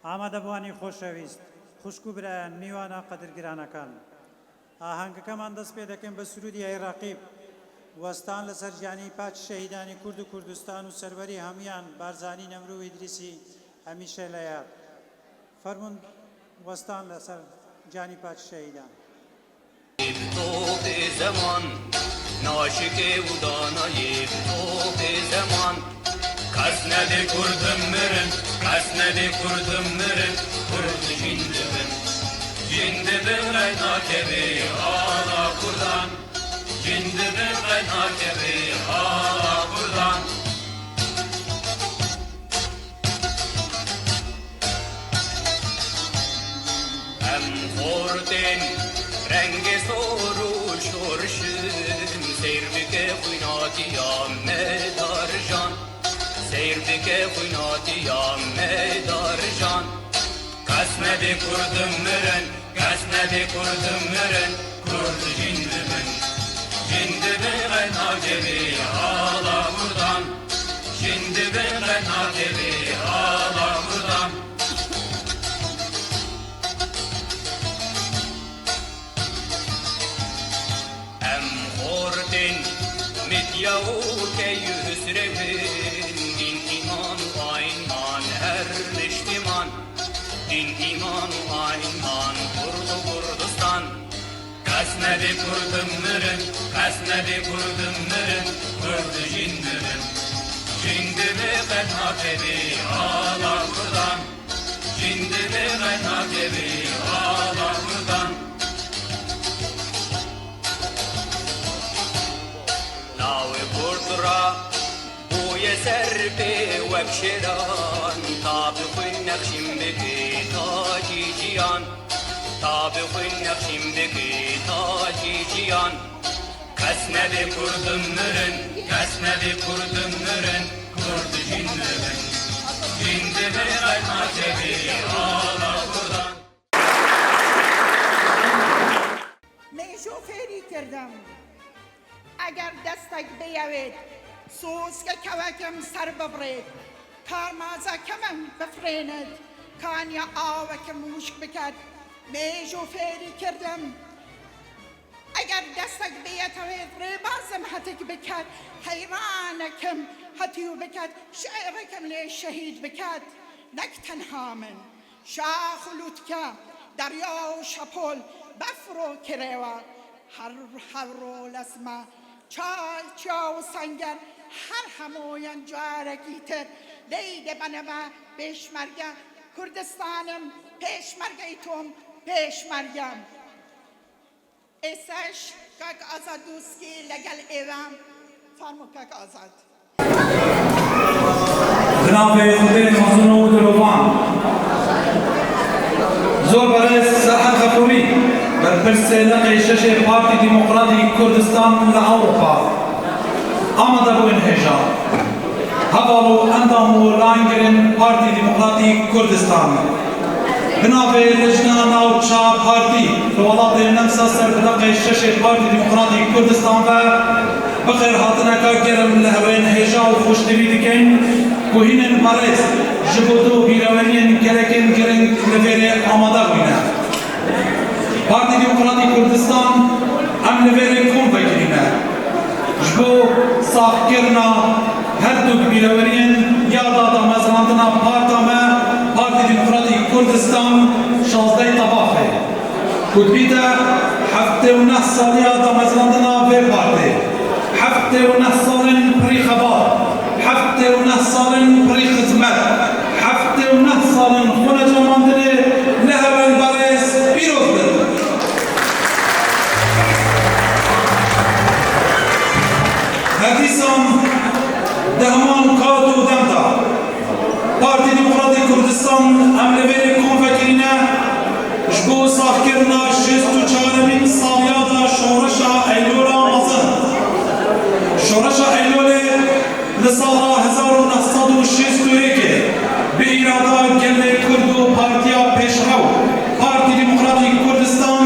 ئامادەبووانی خۆشەویست، خوشک و برایان، میوانە قەدرگرانەکان. ئاهەنگەکەمان دەست پێ دەکەین بە سروودی ئەی ڕەقیب، وەستان لەسەر گیانی پاکی شەهیدانی کورد و کوردستان و سەروەری هەموویان بارزانی نەمر و ئیدریسی هەمیشە لە یاد. فەرموون وەستان لەسەر گیانی پاکی شەهیدان. Em xortên rengê sor û şorş in, Seyr bike xwînatiya me darijan, Seyr bike xwînatiya me darijan. Kes nebê Kurd mirin, kes nebê Kurd mirin, Kurd jîn dibin, jîn dibin qet nakevê ala Kurdan, jîn dibin qet nakevê ala Kurdan. Em xortên Midya û Keyhusrewin, dîn îman û ayîn man her niştiman, dîn îman û ayîn man Kurd û Kurdistan. Kes nebê Kurd mirin, kes nebê Kurd mirin, Kurd jîn dibin, jîn dibe qet nakevê ala Kurdan, jîn dibe qet nakevê ala Kurdan. Lawê Kurd ra bûye ser pê wek şêran, ta bi xwîn nexşîn bikê tacî ciyan, ta bi xwîn nexşîn bikê tacî ciyan. Kes nebê Kurd mirin, kes nebê Kurd mirin, Kurd jîn dibin, jîn dibin qet nakevê ala Kurdan. مێژوو فێری کردم ئەگەر دەستەک بەیەوێت سۆزکە کەوەکم سەر ببڕێت کارمازەکەمم بفڕێنێت کانیە ئاوەکم وشک بکات مێژوو فێری کردم ئەگەر دەستەک بێتەوێت ڕێبازم هەتک بکات حەیرانەکم هەتیو بکات شیعرەکەم لێ شەهید بکات نەک تەنها من شاخ و لوتکە، دەریا و شەپۆل، بەفر و کرێوە، هەر هەور و لەزمە، چیا و سەنگەر، هەر هەموویان جارەکی تر لێی دەبەنەوە پێشمەرگە، کوردستانم، پێشمەرگەی تۆم، پێشمەرگەم. ئێستاش کاک ئازاد دوسکی لەگەڵ ئێوەم، فەرموو کاک ئازاد. Bi navê Xwedê mezin û dilovan. Zor berêz Serhed Xefûrî, berpirsê Liqê Şeşê Partî Dîmoqratî Kurdistan li Ewropa. Amadebûyên hêja, heval û endam û layengirên Partî Dîmoqratî Kurdistan. Bi navê Lijna Navça Partî li welatê Nemsa ser bi Liqê Şeşê Partî Dîmoqratî Kurdistan ve bi xêrhatineka germ li hewên hêja û xweştivî dikin ku hînên parêz ji bo du bîreweriyên gelekên giring li vêrê amade bûyne. Partî Dîmoqratî Kurdistan em li vêrê kom vekirîne ji bo saxkirina her du bîreweriyên yada damezrandina parta me Partî Dîmoqratî Kurdistan şazdeh Tebaxê ku dibîte 79 saliya damezrandina vê partê, 79 salên pirî xebat, 79 salên pirî xizmet, 79 salên xwenecamandinê li hewên berêz pîroz bin. Herdîsan di heman kat û dem de Partî Demokratî Kurdistan em li vêrê kom vekirîne ji bo saxkirina 64emîn salyada Şoreşa Eylûla mezin. Şoreşa Eylûlê li sala 1961ê bi îrada gelê Kurd û Partiya Pêşrew Partî Demokratî Kurdistan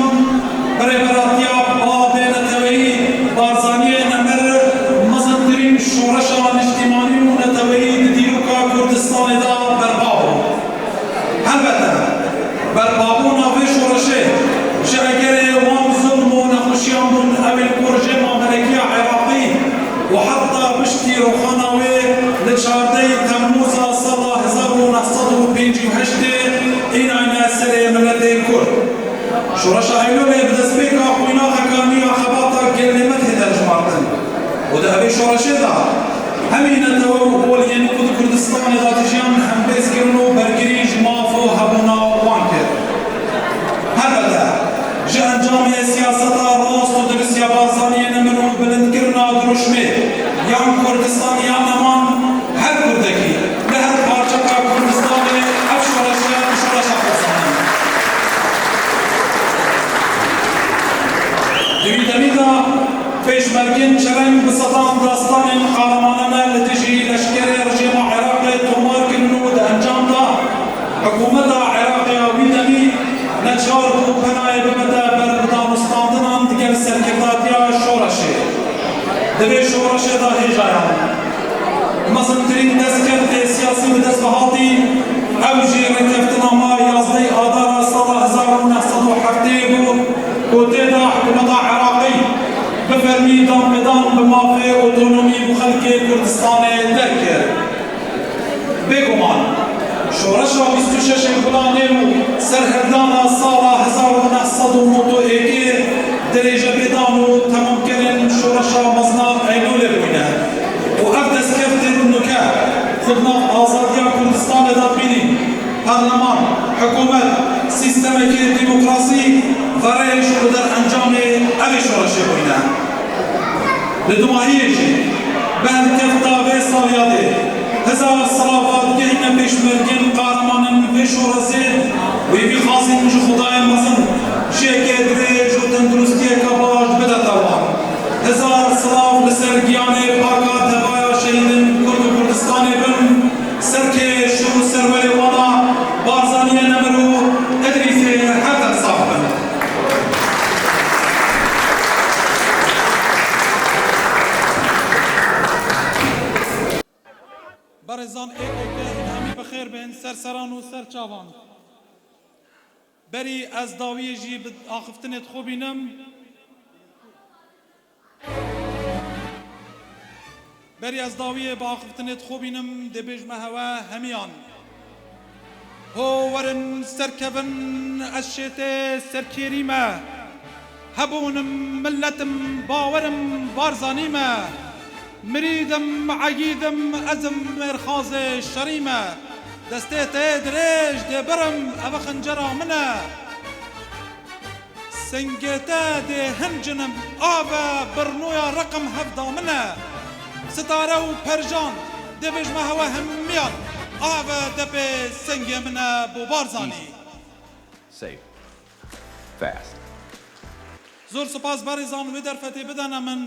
bi rêberatiya Bavê Neteweyî Barzaniyê Nemir mezintirîn şoreşa niştîmanî û neteweyî di dîroka Kurdistanê de berpa bû. Helbet. Berpabûna vê şoreşê ji egerê wan zulm û nexweşiyan bûn ew ên ku rejîma Melekîya Iraqî û heta piştî roxana wê li çardeh Temmûza sala 1958 ê înayne serê miletê Kurd. Şoreşa Eylûlê bi destpêka qoynaxeka nû ya xebata gelê me tê tercûmartin û di evê şoreşê de hemî netewe û oliyên ku di Kurdistanê de dijiyan hembêz kirin û bergirî ji maf û hebûna wan kir. Helbete ji encamê siyaseta rast û dirist ya Barzaniyê nemir û bilindkirina dirûşmê yan Kurdistan yan neman her kurdekî li her parçeka Kurdistanê ev şoreşe bi şoreşa xwe zanîn. Di wî demî de pêşmergên çereng bi sedan dastanên qaremanane li dijî leşkerê rejîma Iraqê tomar kirin û di encam de hikûmeta Iraqê ya wî demî neçar bû penayê bibide ber bi danûstandinan digel serkirdatiya şoreşê. Di vê şoreşê de hêjayan mezintirîn destkeftê siyasî bi dest vehatî, ew jî rêkeftina ma yazdeh Adara sala 1970 bû ku tê de hikûmeta Iraqî bi fermî danpêdan bi mafê otonomî bo xelkê Kurdistanê derkir. Bêguman şoreşa 26 ê Gulanê û serhildana sala 1991 ê dirêjepêdan û temamkirin şoreşa mezina Eylûlê bûne û ev destkeftên nûke xwe di nav azadiya Kurdistanê de dibînîn, parleman, hikûmet, sîstemekê demokrasî verêj û derencamê evê şoreşê bûne. Li dumahiyê jî bi helkefta vê salyadê hezar silavat gehîne pêşmergên qaremanên vê şoresê û hêvî xwazîn ji Xwedayê mezin jiyeke dirêj û tenduristiyeke baş bide te wan. Hezar silav li ser giyanê paka tevaya şehîdên Kurd û Kurdistanê bin, serkêş û serwerê wan a Barzaniyê Nemir û Îdrîsê Herdem sax bin. Berêzan ê ê hûn hemî bi xêr bên ser seran û ser çavan. Berî ez dawiyê jî bi axiftinê dixwe bînim. Berî ez dawiyê bi axiftinê dixwe bînim dê bêjme hewe hemiyan. Ho werin serkevin ez şêtê serkêrî me. Hebûnim miletim bawerim Barzanî me. Mirîdim egîdim ezim mêrxazê şerî me. Destê te yê dirêj dê birim eve xincera min e. Singê te dê hincinim ave birnoya reqim hevda min e. Sitare û perjan dê bêjme hewe hemiyan ave depê singê min e bo Barzanî. Safe. Fast. Zor sipas berêzan wê derfetê bidene min.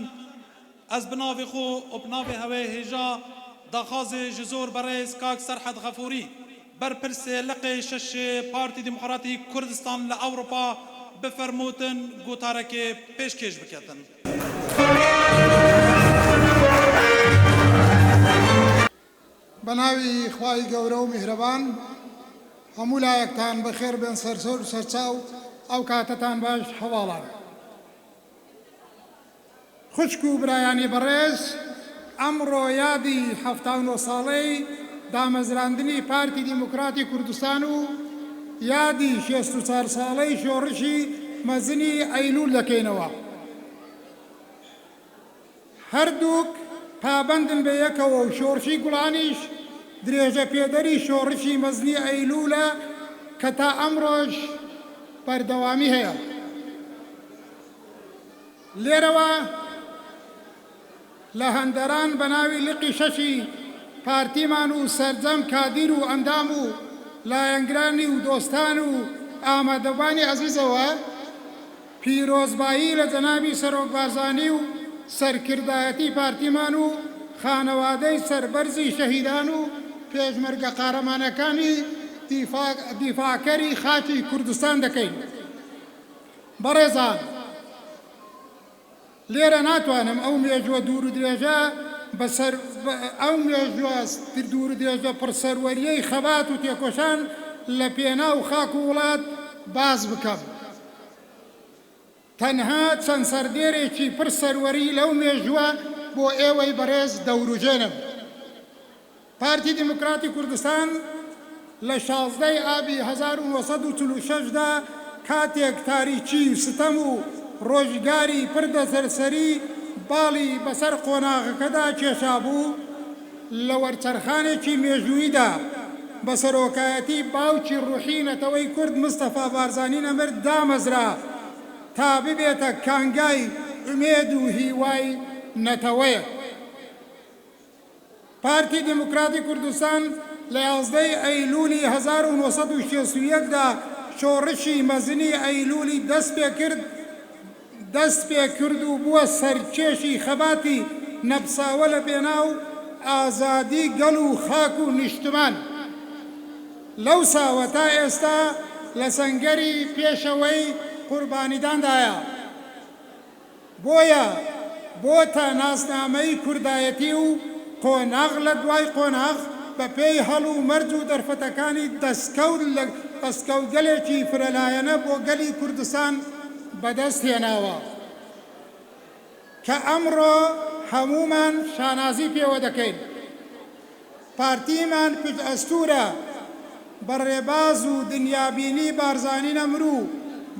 Ez bi navê xwe û bi navê hewê hêja daxwazê ji zor berêz Kak Serhed Xefûrî, berpirsê Liqê Şeşê Partî Demokratî Kurdistan li Ewropa bi fermûtin gotarekê pêşkêş biketin. بەناوی خوای گەورە و میهرەبان هەموو لایەکتان بەخێر بێن سەرسەر و سەرچاو ئەو کاتەتان باش هەواڵان. خوشک و برایانی بەڕێز، ئەمڕۆ یادی 79 ساڵەی دامەزراندنی پارتی دیموکراتی کوردستان و یادی 64 ساڵەی شۆڕشی مەزنی ئەیلوول دەکەینەوە. هەردووک پابەندن بە یەکەوە و شۆڕشی گوڵانیش درێژەپێدەری شۆڕشی مەزنی ئەیلوولە کە تا ئەمڕۆش بەردەوامی هەیە. لێرەوە لە هەندەران بە ناوی لقی شەشی پارتیمان و سەرجەم کادیر و ئەندام و لایەنگرانی و دۆستان و ئامادەبوانی ئەزیزەوە پیرۆزبایی لە جەنابی سەرۆک بارزانی و سەرکردایەتی پارتیمان و خانەوادەی سەربەرزی شەهیدان و پێشمەرگە قارەمانەکانی دیفاعکەری خاکی کوردستان دەکەین. بەڕێزان لێرە ناتوانم ئەو مێژووە دوور و درێژە بەسەر ئەو مێژووە دوور و درێژە پڕ سەروەریەی خەبات و تێکۆشان لە پێناو خاک و وڵات باس بکەم. تەنها چەند سەردێرێکی پڕ سەروەری لەو مێژووە بۆ ئێوەی بەڕێز دەوروژێنم. پارتی دیموکراتی کوردستان لە 16 ی ئابی 1946 دا کاتێک تاریکی و ستەم و ڕۆژگاری پڕ دەسەرسەری باڵی بەسەر قۆناغەکەدا کێشابوو، لە وەرچەرخانێکی مێژووییدا بە سەرۆکایەتی باوکی ڕوحی نەتەوەی کورد مستەفا بارزانی نەمر دامەزرا تا ببێتە کانگای ئومێد و هیوای نەتەوەیەک. پارتی دیموکراتی کوردستان لە 11 ی ئەیلولی 1961 دا شۆڕشی مەزنی ئەیلولی دەستپێکرد، دەستپێکرد و بووە سەرکێشی خەباتی نەپساوە لە پێناو ئازادی گەل و خاک و نیشتمان. لەوساوە تا ئێستا لە سەنگەری پێشەوەی قوربانیداندایە. بۆیە بۆتە ناسنامەی کوردایەتی و قۆناغ لە دوای قۆناغ بە پێی هەل و مەرج و دەرفەتەکانی دەستکەوت لە دەستکەوتگەلێکی فرەلایەنە بۆ گەلی کوردستان بەدەست هێناوە کە ئەمڕۆ هەموومان شانازی پێوە دەکەین. پارتیمان پشتئەستوورە بە ڕێباز و دنیابینی بارزانی نەمر و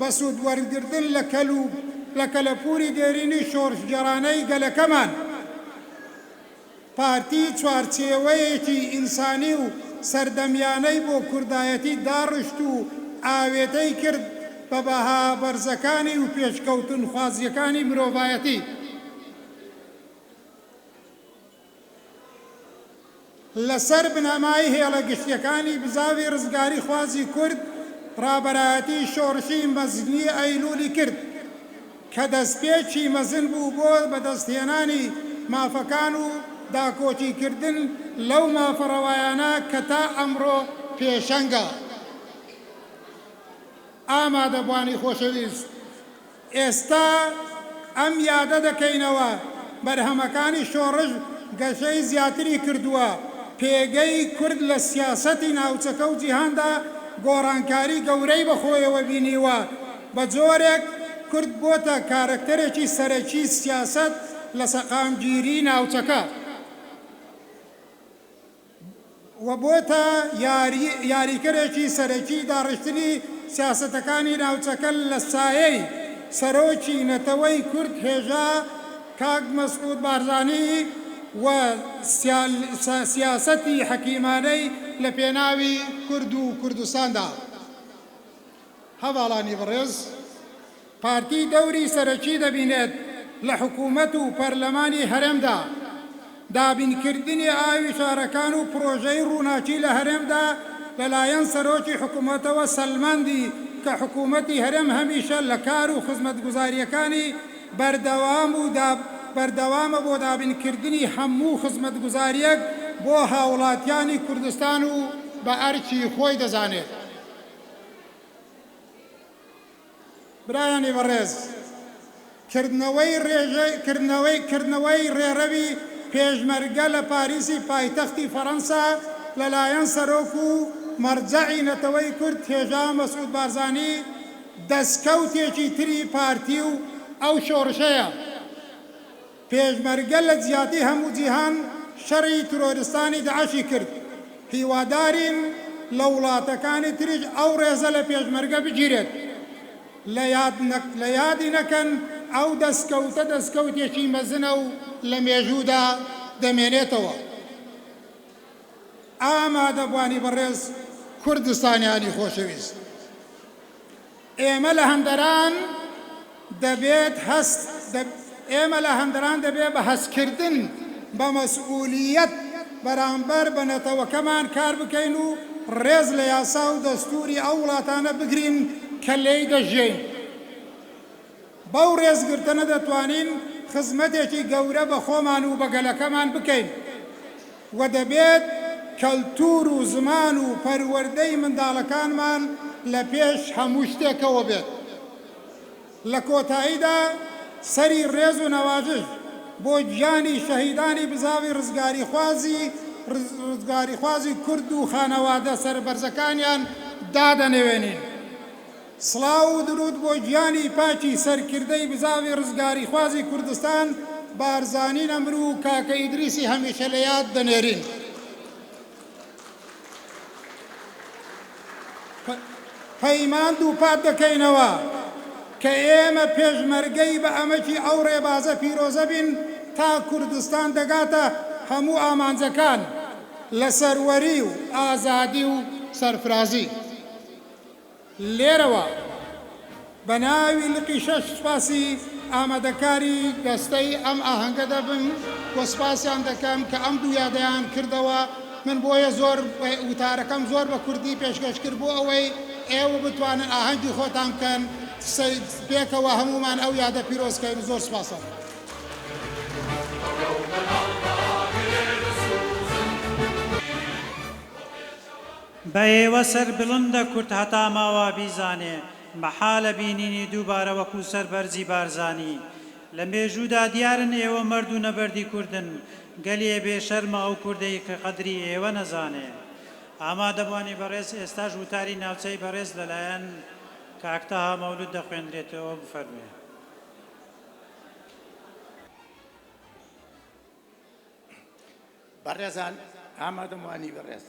بە سوود وەرگرتن لە کەل و لە کەلەپووری دێرینی شۆڕشگێڕانەی گەلەکەمان. پارتی چوارچێوەیەکی ئینسانی و سەردەمیانەی بۆ کوردایەتی داڕشت و ئاوێتەی کرد بە بەها بەرزەکانی و پێشکەوتنخوازییەکانی مرۆڤایەتی. لەسەر بنەمای هێڵە گشتیەکانی بزاڤی ڕزگاریخوازی کورد ڕابەرایەتی شۆڕشی مەزنی ئەیلولی کرد کە دەستپێکی مەزن بوو بۆ بەدەستهێنانی مافەکان و داکۆکیکردن لەو مافە ڕەوایانە کە تا ئەمڕۆ پێشەنگە. ئامادەبوانی خۆشەویست، ئێستا ئەم یادە دەکەینەوە، بەرهەمەکانی شۆڕش گەشەی زیاتری کردووە، پێگەی کورد لە سیاسەتی ناوچەکە و جیهاندا گۆڕانکاری گەورەی بەخۆیەوە بینیوە، بە جۆرێک کورد بۆتە کارەکتەرێکی سەرەکی سیاسەت لە سەقامگیری ناوچەکە. و بۆتە یاریکەرێکی سەرەکی داڕشتنی سیاسەتەکانی ناوچەکە لە سایەی سەرۆکی نەتەوەی کورد هێژا کاک مەسعود بارزانی و سیاسەتی حەکیمانەی لە پێناوی کورد و کوردستاندا. هەڤاڵانی بەڕێز، پارتی دەوری سەرەکی دەبینێت لە حکوومەت و پەرلەمانی هەرێمدا، دابینکردنی ئاوی شارەکان و پرۆژەی ڕووناکی لە هەرێمدا لەلایەن سەرۆکی حکوومەتەوە سەلماندی کە حکوومەتی هەرێم هەمیشە لە کار و خزمەتگوزارییەکانی بەردەوام و بەردەوامە بۆ دابینکردنی هەموو خزمەتگوزارییەک بۆ هاوڵاتیانی کوردستان و بە ئەرکی خۆی دەزانێت. برایانی بەڕێز، کردنەوەی ڕێژەی کردنەوەی کردنەوەی ڕێڕەوی پێشمەرگە لە پاریسی پایتەختی فەڕەنسا لەلایەن سەرۆک و مەرجەعی نەتەوەی کورد هێژا مەسعود بارزانی دەسکەوتێکی تری پارتی و ئەو شۆڕشەیە. پێشمەرگە لە جیاتی هەموو جیهان شەڕی ترۆرستانی داعشی کرد، هیوادارین لە وڵاتەکانی تریش ئەو ڕێزە لە پێشمەرگە بگیرێت. لە یادی نەکەن ئەو دەستکەوتە دەستکەوتێکی مەزنە و لە مێژوودا دەمێنێتەوە. ئامادەبوانی بەڕێز، کوردستانیانی خۆشەویست. ئێمە لە هەندەران دەبێت هەست ئێمە لە هەندەران دەبێت بە هەستکردن بە مەسئولییەت بەرامبەر بە نەتەوەکەمان کار بکەین و ڕێز لە یاسا و دەستووری ئەو وڵاتانە بگرین کە لێی دەژیین. بەو ڕێزگرتنە دەتوانین خزمەتێکی گەورە بە خۆمان و بە گەلەکەمان بکەین و دەبێت کەلتوور و زمان و پەروەردەی منداڵەکانمان لە پێش هەموو شتێکەوە بێت. لە کۆتاییدا سەری ڕێز و نەوازش بۆ گیانی شەهیدانی بزاڤی ڕزگاریخوازی ڕزگاریخوازی کورد و خانەوادە سەربەرزەکانیان دادەنەوێنین. سڵاو و دروود بۆ گیانی پاکی سەرکردەی بزاڤی ڕزگاریخوازی کوردستان بارزانی نەمر و کاکە ئیدریسی هەمیشە لە یاد دەنێرین. پەیمان دووپات دەکەینەوە کە ئێمە پێشمەرگەی بە ئەمەکی ئەو ڕێبازە پیرۆزە بین تا کوردستان دەگاتە هەموو ئامانجەکان لە سەروەری و ئازادی و سەرفرازی. لێرەوە بە ناوی لقی شەش سوپاسی ئامادەکاری دەستەی ئەم ئاهەنگە دەبم و سوپاسیان دەکەم کە ئەم دوو یادەیان کردەوە، من بۆیە زۆر وتارەکەم زۆر بە کوردی پێشکەش کرد بۆ ئەوەی ئێوە بتوانن ئاهەنگی خۆتان بکەن پێکەوە هەموومان ئەو یادە پیرۆز کەین زۆر سوپاسە. بە ئێوە سەر بڵندە کورد هەتا ماوە بیزانێ مەحالە بینینی دووبارە وەکو سەر بەرزی بارزانی لە مێژوودا دیارن ئێوە مەرد و نەبەردی کوردن گەلێ بێ شەرمە ئەو کوردەی کە قەدری ئێوە نەزانێ ئامادەبوانی بەڕێز ئێستاش وتاری ناوچەی بەڕێز لەلایەن کاک تەها مەولود دەخوێنرێتەوە بفەرموێ. بەڕێزان ئامادەموانی بەڕێز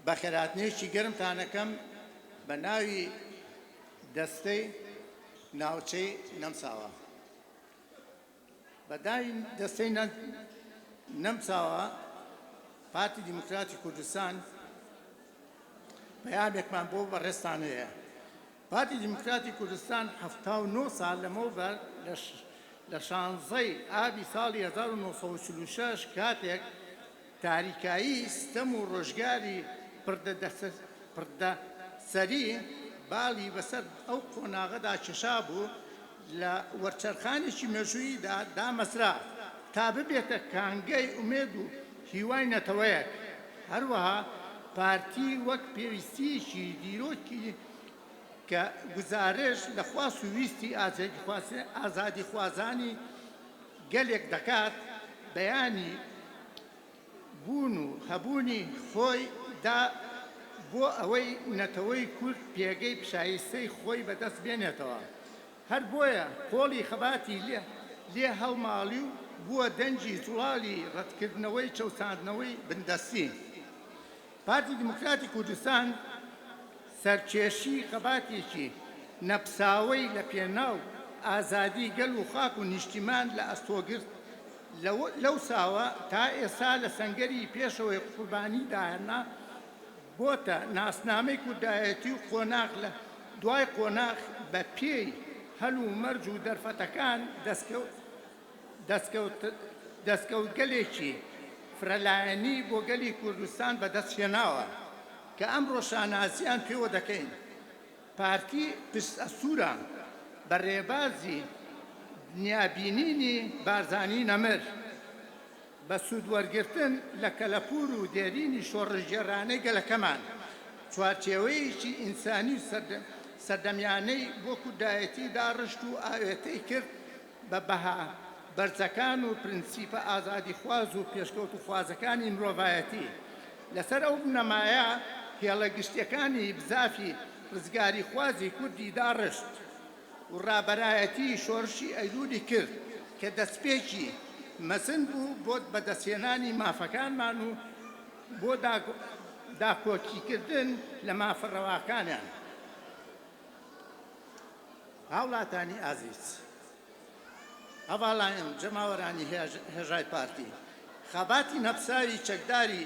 بەخێرهاتنێکی گەرمتان ئەکەم بە ناوی دەستەی ناوچەی نەمساوە بە داوی دەستەی نەمساوە پارتی دیموکراتی کوردستان پەیامێکمان بۆ بەڕێزتان هەیە پارتی دیموکراتی کوردستان 79 سال لەمەوبەر لە شانزەی ئابی ساڵی 1946 کاتێک تاریکایی ستەم و ڕۆژگاری پڕدەسەری باڵی بەسەر ئەو قۆناغەدا کێشابوو، لە وەرچەرخانێکی مێژووییدا دامەزرا تا ببێتە کانگەی ئومێد و هیوای نەتەوەیەک. هەروەها پارتی وەک پێویستییەکی دیرۆکی کە گوزارشت لە خواست و ویستی ئازادیخوازانی گەلێک دەکات، بەیانی بوون و هەبوونی خۆی دا بۆ ئەوەی نەتەوەی کورد پێگەی شایستەی خۆی بەدەست بێنێتەوە. هەر بۆیە قۆڵی خەباتی لێ هەڵماڵی و بووە دەنگی زوڵاڵی ڕەتکردنەوەی چەوساندنەوەی بندەستی. پارتی دیموکراتی کوردستان سەرکێشی خەباتێکی نەپساوەی لە پێناو ئازادی گەل و خاک و نیشتیمان لە ئەستۆ گرت، لەوساوە تا ئێستا لە سەنگەری پێشەوەی قوربانیدانە بۆتە ناسنامەی کوردایەتی و قۆناغ لە دوای قۆناغ بە پێی هەل و مەرج و دەرفەتەکان دەستکەوتگەلێکی فرەلایەنی بۆ گەلی کوردستان بەدەست هێناوە کە ئەمڕۆ شانازیان پێوە دەکەین. پارتی پشتئەستوورە بە رێبازی دنیابینینی بارزانی نەمر. بە سوودوەرگرتن لە کەلەپوور و دێرینی شۆڕشگێڕانەی گەلەکەمان، چوارچێوەیەکی ئینسانی و سەردەمیانەی بۆ کوردایەتی داڕشت و ئاوێتەی کرد بە بەها بەرزەکان و پرنسیپە ئازادیخواز و پێشکەوتووخوازەکانی مرۆڤایەتی. لەسەر ئەو بنەمایە هێڵە گشتییەکانی بزافی ڕزگاریخوازی کوردی داڕشت. و ڕابەرایەتی شۆڕشی ئەیلولی کرد کە دەستپێکی مەزن بوو بۆ بەدەستهێنانی مافەکانمان و بۆ داکۆکیکردن لە مافە ڕەواکانیان. هاوڵاتانی ئازیز، هەڤاڵان و جەماوەرانی هێژای پارتی، خەباتی نەپساوی چەکداری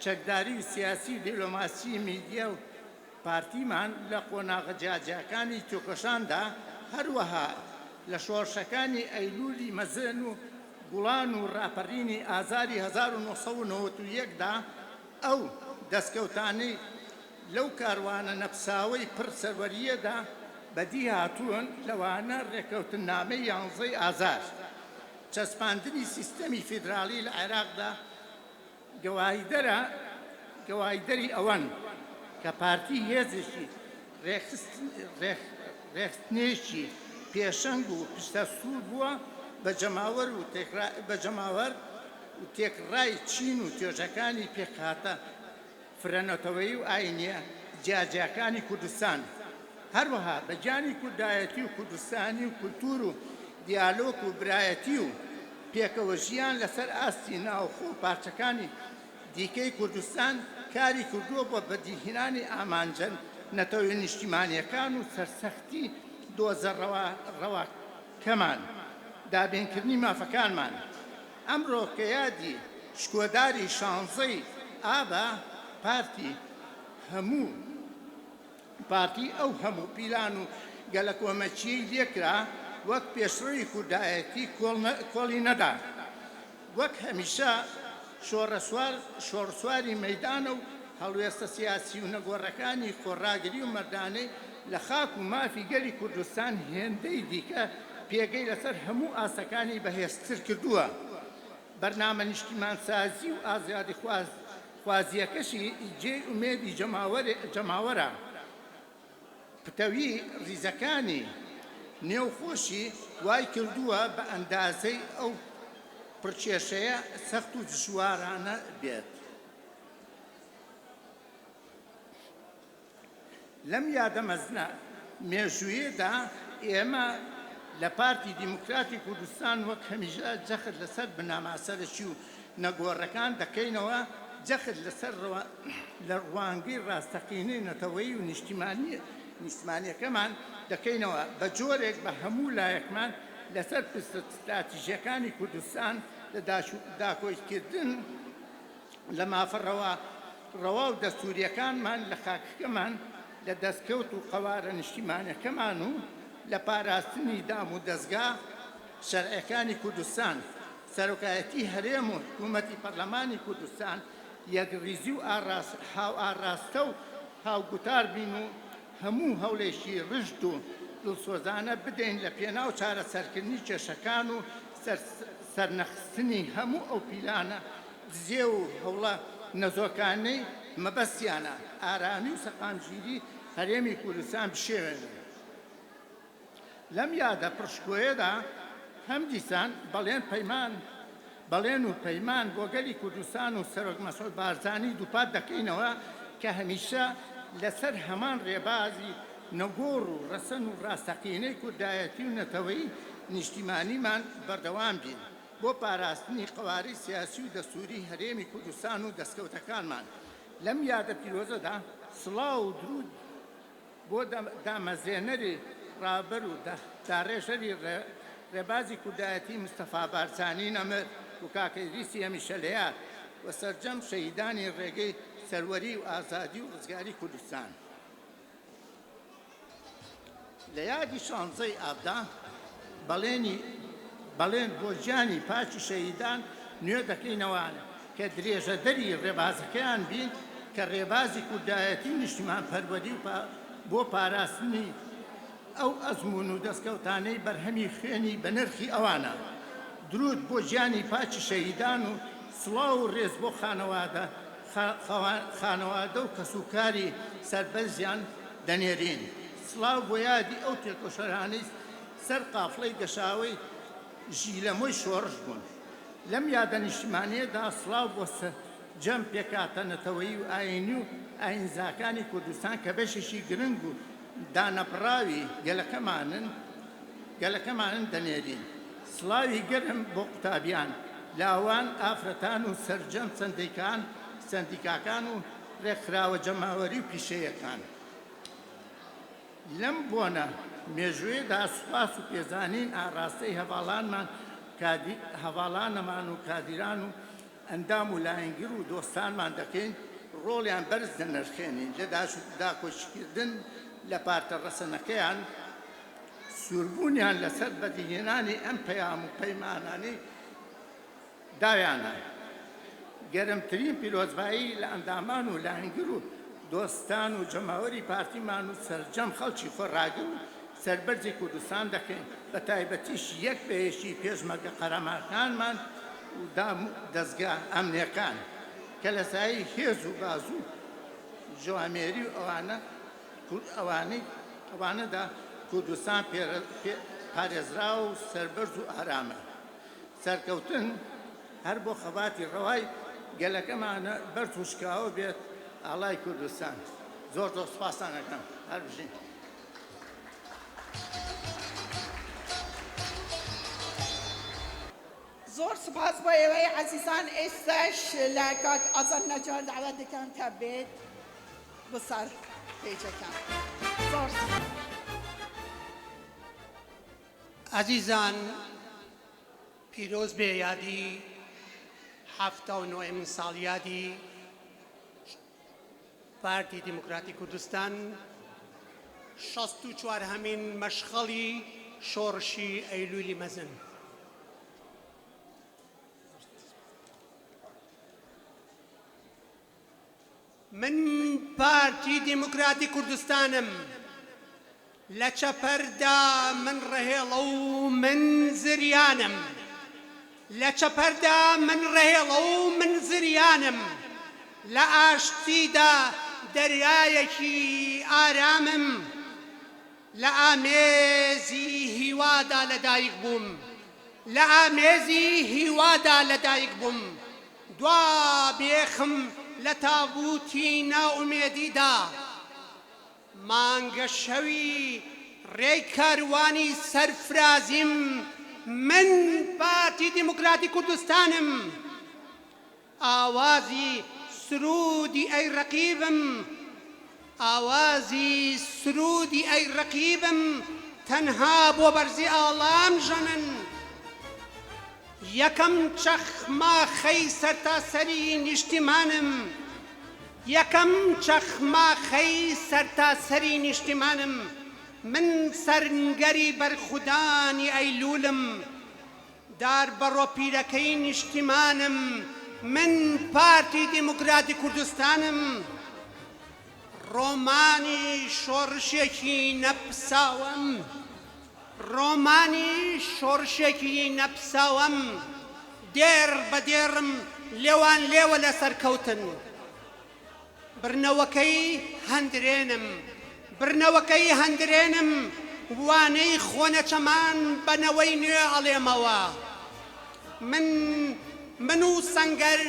چەکداری و سیاسی و دیلۆماسی میدیا و پارتیمان لە قۆناغە جیاجیاکانی تێکۆشاندا، هەروەها لە شۆڕشەکانی ئەیلولی مەزن و گوڵان و ڕاپەڕینی ئازاری 1991 دا، ئەو دەستکەوتانەی لەو کاروانە نەپساوەی پڕ سەروەرییەدا بەدی هاتوون، لەوانە ڕێککەوتننامەی یانزەی ئازار، چەسپاندنی سیستەمی فیدراڵی لە عێراقدا، گەواهیدەرە گەواهیدەری ئەوەن کە پارتی هێزێکی ڕێکخستنێکی پێشەنگ و پشتئەستوور بووە بە جەماوەر و بە جەماوەر و تێکڕای چین و توێژەکانی پێکهاتە فرەنەتەوەیی و ئایینییە جیاجیاکانی کوردستان. هەروەها بە گیانی کوردایەتی و کوردستانی و کولتوور و دیالۆگ و برایەتی و پێکەوە ژیان لەسەر ئاستی ناوخۆ و پارچەکانی دیکەی کوردستان کاری کردووە بۆ بەدیهێنانی ئامانجە نەتەوەیی نیشتیمانییەکان و سەرسەختی دۆزە ڕەواکەمان، دابینکردنی مافەکانمان. ئەمڕۆ کە یادی شکۆداری شانزەی ئابە، پارتی هەموو پارتی ئەو هەموو پیلان و گەلەکۆمەکییەی لێکرا، وەک پێشڕەوی کوردایەتی کۆڵی نەدا. وەک هەمیشە شۆڕسواری مەیدانە و هەڵوێستە سیاسی و نەگۆڕەکانی خۆڕاگری و مەردانەی لە خاک و مافی گەلی کوردستان هێندەی دیکە پێگەی لەسەر هەموو ئاستەکانی بەهێزتر کردووە. بەرنامە نیشتیمانسازی و ئازادیخوازییەکەشی جێی ئومێدی جەماوەرە. پتەویی ڕیزەکانی نێو خۆشی وای کردووە بە ئەندازەی ئەو پڕکێشەیە سەخت و دژوارانە بێت. لەم یادە مەزنە مێژوویەدا ئێمە لە پارتی دیموکراتی کوردستان وەک هەمیشە جەخت لەسەر بنەما سەرەکی و نەگۆڕەکان دەکەینەوە، جەخت لەسەر لە ڕوانگەی ڕاستەقینەی نەتەوەیی و نیشتمانییەکەمان دەکەینەوە، بە جۆرێک بە هەموو لایەکمان لەسەر پرسە ستراتیژییەکانی کوردستان لە داکۆکیکردن لە مافە ڕەوا و دەستوورییەکانمان لە خاکەکەمان، لە دەستکەوت و قەوارە نیشتیمانەکەمان و لە پاراستنی دام و دەزگا شەرعیەکانی کوردستان، سەرۆکایەتی هەرێم و حکوومەتی پەرلەمانی کوردستان یەکڕیزی و هاوئاراستە و هاوگوتار بین و هەموو هەوڵێکی ڕژد و دڵسۆزانە بدەین لە پێناو چارەسەرکردنی کێشەکان و سەرنەخستنی هەموو ئەو پیلانە دزێو و هەوڵە نەزۆکانەی مەبەستیانە ئارامی و سەقامگیری هەرێمی کوردستان بشێوێنن. لەم یادە پڕ شکۆیەدا هەم دیسان بەڵێن پەیمان بەڵێن و پەیمان بۆ گەلی کوردستان و سەرۆک مەسعود بارزانی دووپات دەکەینەوە کە هەمیشە لەسەر هەمان ڕێبازی نەگۆڕ و ڕەسەن و ڕاستەقینەی کوردایەتی و نەتەوەیی نیشتیمانیمان بەردەوام بین بۆ پاراستنی قەوارەی سیاسی و دەستووری هەرێمی کوردستان و دەستکەوتەکانمان. لەم یادە پیرۆزەدا سڵاو و دروود بۆ دامەزرێنەری ڕابەر و داڕێژەری ڕێبازی کوردایەتی مستەفا بارزانی نەمر و کاکە ئیدریسی هەمیشە لەیاد و سەرجەم شەهیدانی ڕێگەی سەروەری و ئازادی و ڕزگاری کوردستان. لە یادی شانزەی ئابدا بەڵێنی بەڵێن بۆ گیانی پاکی شەهیدان نوێ دەکەینەوە کە درێژەدەری ڕێبازەکەیان بین کە ڕێبازی کوردایەتی و نیشتیمانپەروەری و بۆ پاراستنی ئەو ئەزموون و دەستکەوتانەی بەرهەمی خوێنی بەنرخی ئەوانە. دروود بۆ گیانی پاکی شەهیدان و سڵاو و ڕێز بۆ خانەوادە خانەوادە و کەسوکاری سەربەرزیان دەنێرین. سڵاو بۆ یادی ئەو تێکۆشەرانەی سەر قافڵەی گەشاوەی ژیلەمۆی شۆڕش بوون. لەم یادە نیشتیمانییەدا سڵاو بۆ سەرجەم پێکهاتە نەتەوەیی و ئایینی و ئایینزاکانی کوردستان کە بەشێکی گرنگ و دانەبڕاوی گەلەکەمانن گەلەکەمانن دەنێرین. سڵاوی گەرم بۆ قوتابیان، لاوان، ئافرەتان و سەرجەم سەندیکان سەندیکاکان و ڕێکخراوە جەماوەری و پیشەیەکان. لەم بۆنە مێژوویەدا سوپاس و پێزانین ئاڕاستەی هەڤاڵانمان هەڤاڵانەمان و کادیران و ئەندام و لایەنگر و دۆستانمان دەکەین، ڕۆڵیان بەرز دەنرخێنین لە داکۆکیکردن لە پارتە ڕەسەنەکەیان، سووربوونیان لەسەر بەدیهێنانی ئەم پەیام و پەیمانانەی داویانە. گەرمترین پیرۆزبایی لە ئەندامان و لایەنگر و دۆستان و جەماوەری پارتیمان و سەرجەم خەڵکی خۆڕاگر و سەربەرزی کوردستان دەکەین، بە تایبەتیش یەک بە یەکی پێشمەرگە قارەمانەکانمان و دام و دەزگا ئەمنیەکان کە لە سایەی هێز و بازوو و جوامێری و ئەوانە ئەوانەی ئەوانەدا کوردستان پارێزراوە و سەربەرز و ئارامە. سەرکەوتن هەر بۆ خەباتی ڕەوای گەلەکەمانە بەرز و شکاوە بێت ئاڵای کوردستان. زۆر زۆر سوپاستان ئەکەم. هەر بژین. زۆر سوپاس بۆ ئێوەی عەزیزان ئێستاش لە کاک ئازاد نەجار دەعوەت دەکەم کە بێت بۆ سەر پەیجەکە زۆر سوپاس. ئازیزان پیرۆز بێ یادی 79 ەمین ساڵیادی پارتی دیموکراتی کوردستان، 64 هەمین مەشخەڵی شۆڕشی ئەیلولی مەزن. من پارتی دیموکراتی کوردستانم، لە چەپەردا من ڕەهێڵە و من زریانم، لە چەپەردا من ڕەهێڵە و من زریانم، لە ئاشتیدا دەریایەکی ئارامم، لە ئامێزی هیوادا لەدایک بووم، لە ئامێزی هیوادا لەدایک بووم، دوا بێخم لە تابووتی نائومێدیدا، مانگە شەوی ڕێی کاروانی سەرفرازیم، من پارتی دیموکراتی کوردستانم، ئاوازی سروودی ئەی ڕەقیبم، ئاوازی سروودی ئەی ڕەقیبم تەنها بۆ بەرزی ئاڵام ژەنن. یەکەم چەخماخەی سەرتاسەری نیشتیمانم، یەکەم چەخماخەی سەرتاسەری نیشتیمانم، من سەرنگەری بەرخودانی ئەیلوولم، دار بەڕۆ پیرەکەی نیشتیمانم، من پارتی دیموکراتی کوردستانم، ڕۆمانی شۆڕشێکی نەپساوەم، ڕۆمانی شۆڕشێکی نەپساوەم، دێڕ بە دێڕم لێوان لێوە لە سەرکەوتن. بڕنەوەکەی هەندرێنم، بڕنەوەکەی هەندرێنم، وانەی خۆنەچەمان بە نەوەی نوێ ئەڵێمەوە. من، من و سەنگەر،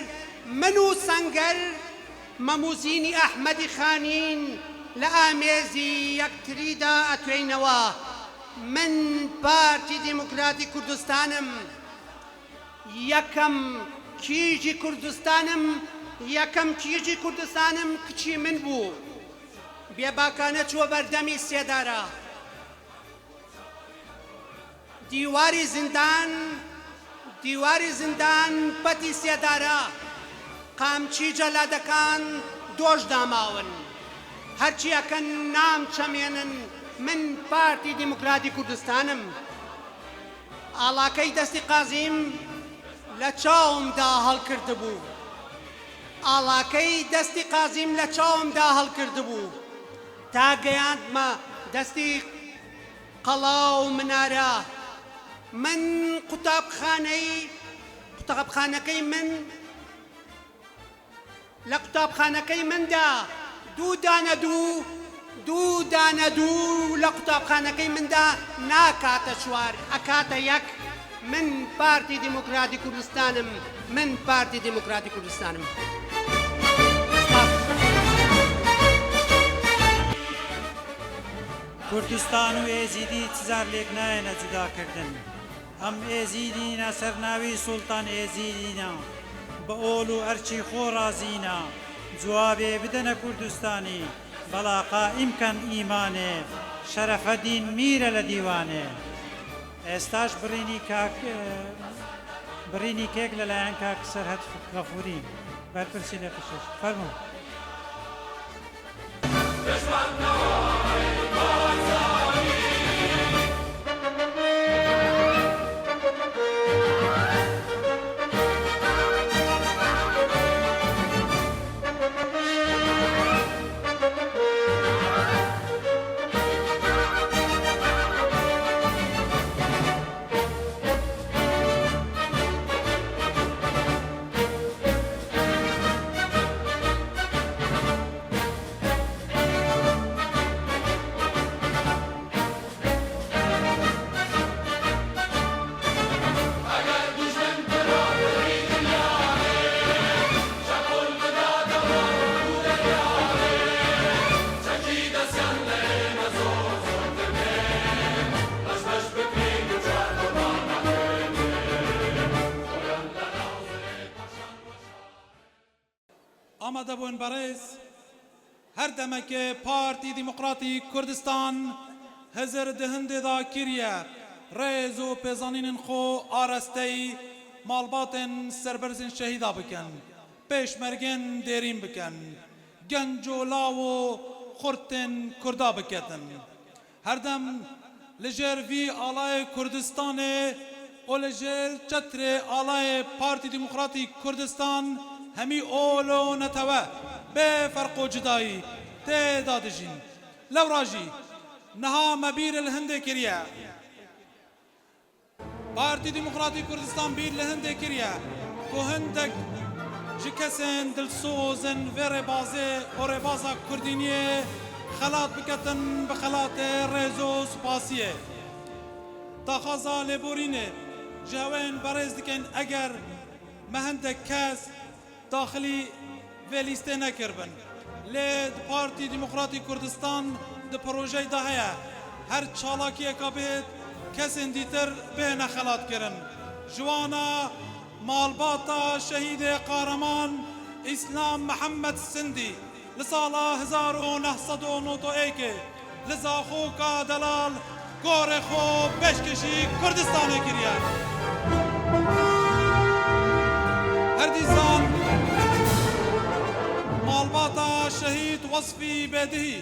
من و سەنگەر مەموزینی ئەحمەدی خانین لە ئامێزی یەکتریدا ئەتوێینەوە. من پارتی دیموکراتی کوردستانم. یەکەم کیژی کوردستانم یەکەم کیژی کوردستانم کچی من بوو بێباکانە چووە بەردەمی سێدارە دیواری زیندان دیواری زیندان پەتی سێدارە قامچی جەلادەکان دۆش داماون هەرچی ئەکەن نام چەمێنن من پارتی دیموکراتی کوردستانم. ئاڵاکەی دەستی قازیم لە چاومدا هەڵکردبوو. ئاڵاکەی دەستی قازیم لە چاومدا هەڵکردبوو. تا گەیاندمە دەستی قەڵا و منارە. من قوتابخانەی قوتابخانەکەی من. لە قوتابخانەکەی مندا دوو دانە دوو، دوو دانە دوو لە قوتابخانەکەی مندا ناکاتە چوار، ئەکاتە یەک. من پارتی دیموکراتی کوردستانم، من پارتی دیموکراتی کوردستانم. سپاس. کوردستان و ئێزیدی چ جار لێک نایەنە جودا کردن. ئەم ئێزیدینە سەر ناوی سوڵتان ئێزیدینە بە ئۆڵ و ئەرکی خۆ ڕازینە جوابێ بدەنە کوردستانی بەڵا قائیم کەن ئیمانێ شەرەفەدین میرە لە دیوانێ ئێستاش بڕینی کاک بڕینی کێک لەلایەن کاک سەرهەد غەفوری بەرپرسی لقی شەش فەرموو. ئامادەبووێن بەڕێز، هەر دەمەکێ پارتی دیموقراتی کوردستان هزر د هندێ دا کریە ڕێز و پێزانینن خۆ ئارەستەی ماڵباتێن سەربەرزێن شەهیدا بکەن، پێشمەرگێن دێرین بکەن، گەنج و لاو و خورتێن کوردا بکەتن. هەردەم لە ژێر ڤی ئاڵاێ کوردستانێ و لە ژێر چەترێ ئاڵاێ پارتی دیموقراتی کوردستان هەمی ئۆل و نەتەوە بێ فەرق و جودایی تێدا دژین. لەورا ژی نها مە بیر ل هندێ کریە. پارتی دیموکراتی کوردستان بیر لە هندێ کریە کو هندek ji kesên dilsozên vê rêbazê û rêbaza kurdîniyê xelat biketin bi xelatê rêz û spasiyê. Daxwaza lêborînê ji hewên berêz dikin eger me hindek kes daxilî vê lîstê nekiribin. Lê di Partî Demokratî Kurdistan di projey de heye her çalakiyeka bihêt kesên dîtir bêne xelatkirin. Ji wana malbata şehîdê qareman Îslam Mihemed Sindî li sala 1991 ê li Zaxoka delal gorê xwe pêşkêşî Kurdistanê kiriye. Her dîsan malbata şehîd Wesfî Bêdihî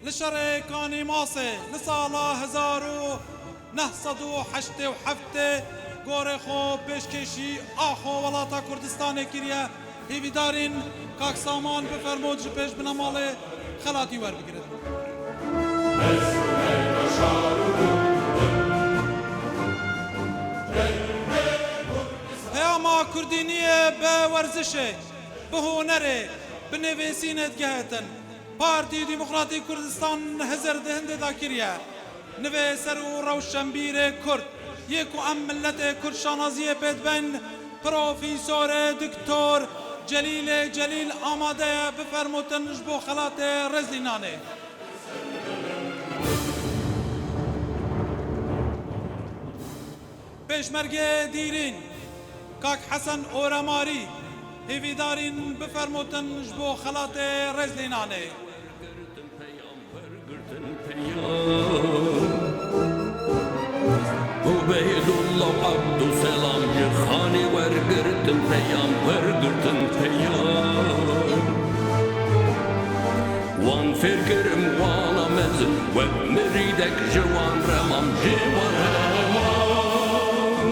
li şerê Kanî Masê li sala 1987 ê gorê xwe pêşkêşî ax û welata Kurdistanê kiriye. Hêvîdarîn kak Saman bi fermot ji pêş binemalê xelatî werbigirin. Peyama kurdîniyê bi werzişê, bi hunerê, bi nivîsînê digehetin. Partî Demokratî Kurdistan hizir di hindê de kiriye. Nivêser û rewşenbîrê Kurd yê ku em miletê Kurd şanaziyê pê dibin, Profîsorê Diktor Celîlê Celîl amade ye bi fermotin ji bo xelatê rêzlînanê. Pêşmergê Dîrîn, Kak Hesen Oremarî, hêvîdarîn bi fermotin ji bo xelatê rêzlînanê.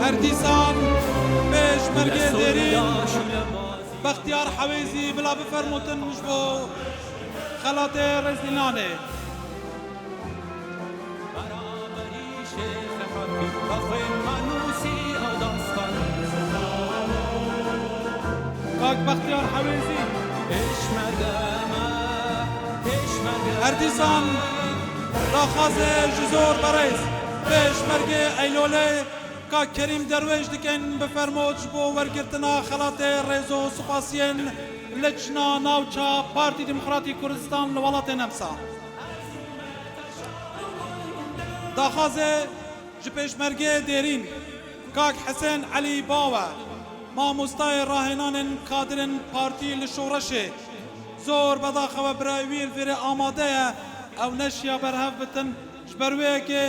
Her dîsan Pêşmergê Dêrîn Bextiyar Hewêzî bila bifermotin ji bo xelatê rêzlînanê. Kak Bextiyar Hewêzî. Her dîsan daxwazê ji zor berêz Pêşmergê Eylolê Kak Kerîm Derwêş dikin bi fermot ji bo wergirtina xelatê rêz û spasiyên Licna Navça Partî Demokratî Kurdistan li welatê Nemsa. Daxwazê ji Pêşmergê Dêrîn Kak Hisên Elî Bawe, mamostayê rahênanên kadirên partî li şoreşê, zor bedaxewe birayê wî li vêrê amade ye ew neşiya berhev bitin ji ber wê yekê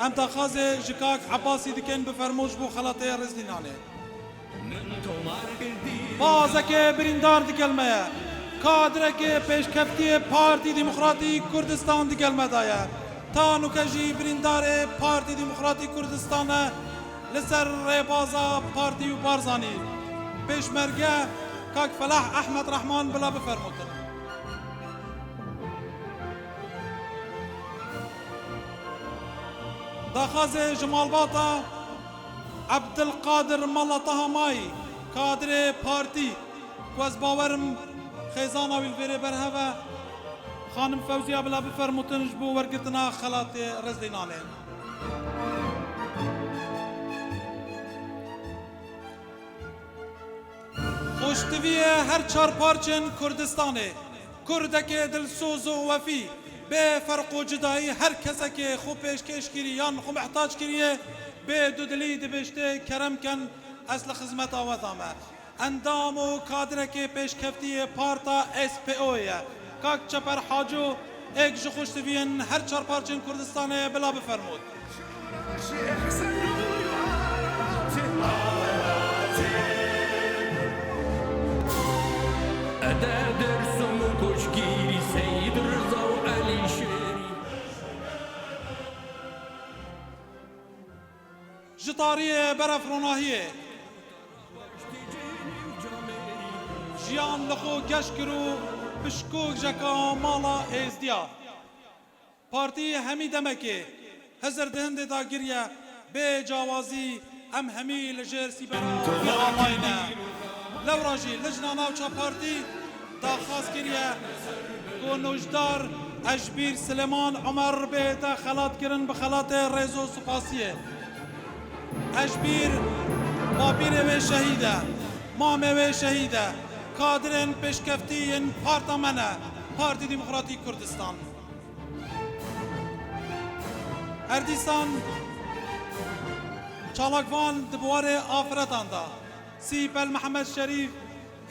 em daxwazê ji Kak Ebasî dikin bi fermo ji bo xelatê rêzlînanê. Bazekê birîndar digel me ye. Kadirekê pêşkeftiyê Partî Demokratî Kurdistan digel me de ye. Ta nûke jî birîndarê Partî Demokratî Kurdistan e li ser rêbaza Partî û Barzanî. Pêşmerge Kak Felah Ehmed Rehman bila bifermotin. Daxwazê ji malbata. Ebdilqadir Mala Taha Mayî, kadirê partî ku ez bawer im xêzana wî li vêrê berhev e, xanim Fewziya bila bifermotin ji bo wergirtina xelatê rêzlênanê. Xweştiviyê her çar parçên Kurdistanê, Kurdekê dilsoz û wefî, bê ferq û cidayî her kesekê xwe pêşkêş kirî yan xwe mihtac kiriye, bê dudilî dibêjtê kerem ken ez li xizmeta we da me. ئەندام و کادرەکێ پێشکەفتیێ پارتا SPO یە. کاک چەپەر حاجۆ ئێک ژ خوشتڤیێن هەر چار پارچێن کوردستانێ بلا بفەرموود. Ji tariyê berev ronahiyê. Jiyan li xwe geş kir û pişkok jeka mala Êzdiya. Partî hemî demekê hizir di hindê de giriye bê cawazî em hemî li jêr sîbera vî alayê ne. Lewra jî lijna navça partî daxwaz kiriye ku nojdar Ejbîr Silêman Omer bête xelatkirin bi xelatê rêz û sipasiyê. Ejbîr bapîrê wê şehîd e, mamê wê şehîd e, kadirên pêşkeftî yên parta me ne, Partî Demokratîk Kurdistan. Her dîsan çalakvan di biwarê afiretan de Sîpel Mihemed Şerîf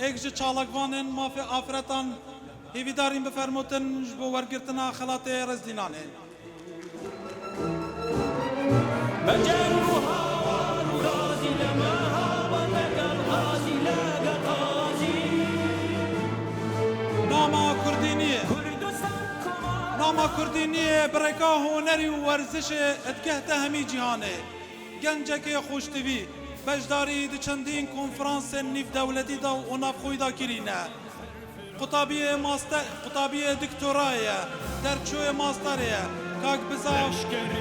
êk ji çalakvanên mafê afiretan hêvîdarîn bifermotin ji bo wergirtina xelatê rêzdînanê. Nama Kurdî niyê. Nama Kurdî niyê bi rêka hunerî û werzişê digihte hemî cîhanê. Gencekê xoştivî beşdarî di çendîn konferansên nîvdewletî de û navxweyî de kirîne. Qutabiyê master qutabiyê diktorayê ye, derçûyê masterê ye. Kak Bizav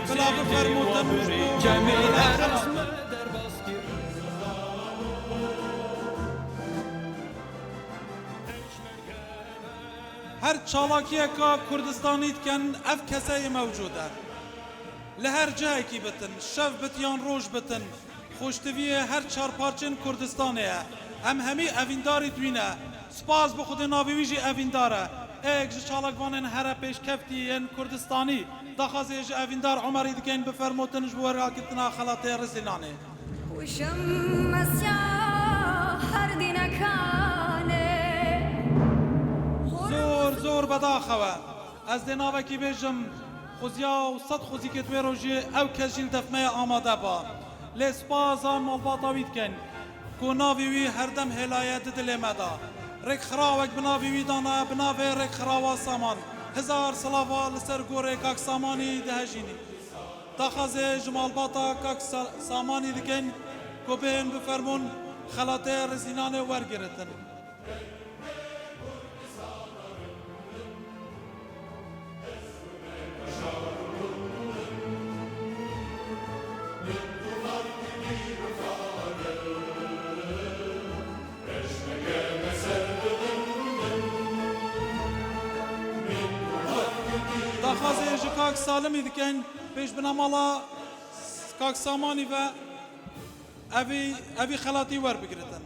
bila bifermûtin ji bo wergirtina xelatê. Her çalakiyeka Kurdistanî dikin ev keseyê mewcûd e. Li her cihekî bitin, şev bit yan roj bitin, xoştiviyê her çar parçên Kurdistanê ye. Em hemî evîndarî dwîne. Spas bi Xwedê navê wî jî Evîndar e. Êk ji çalakvanên here pêşkeftî yên Kurdistanî daxwazê ji Evîndar Omerî dikein bi fermotin ji bo wergirtina xelatê Rizînanê. Zor zor bedaxewe. Ez dê navekî bêjim xuziya û sed xuzîkê di wê rojê ew kes jî li defmeyê amade ba. Lê spaza malbata wî dikin ku navê wî herdem hêlaye di dilê me de. Rêkxirawek bi navê wî dana bi navê Rêkxirawa Saman. Hezar silava li ser gorê kak Samanî dihejînî. Daxwazê ji malbata kak Samanî dikin ku bên bi fermûn xelatê Rizînanê wergiritin. Daxwazê ji kak Salimî dikin pêş binemala kak Samanî ve evî evî xelatî werbigiritin.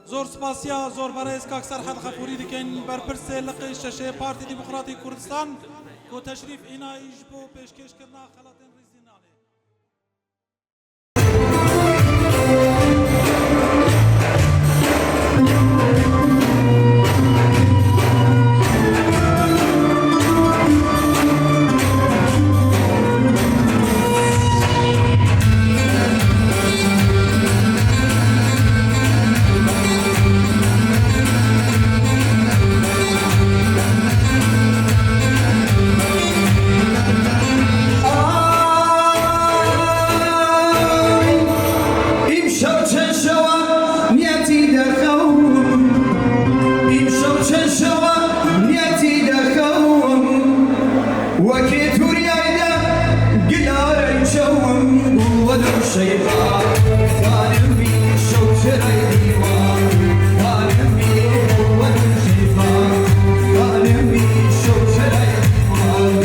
Zor spasiya zor berêz kak Serhed Xefûrî dikin berpirsê Liqê Şeşê Partî Demokratî Kurdistan ku teşrîf înayî ji bo pêşkêşkirina xelatên rîzînanê. ئیمشەو چەن شەوە نیەتی دەخەوم ئیمشەو چەن شەوە نیەتی دەخەوم وەکێ توریایدە گلارەی چەوم وەلەو شەیدا خانمی شەو چرای دیوان خانمی وەلەو شەیدا خانمی شەو چرای دیوان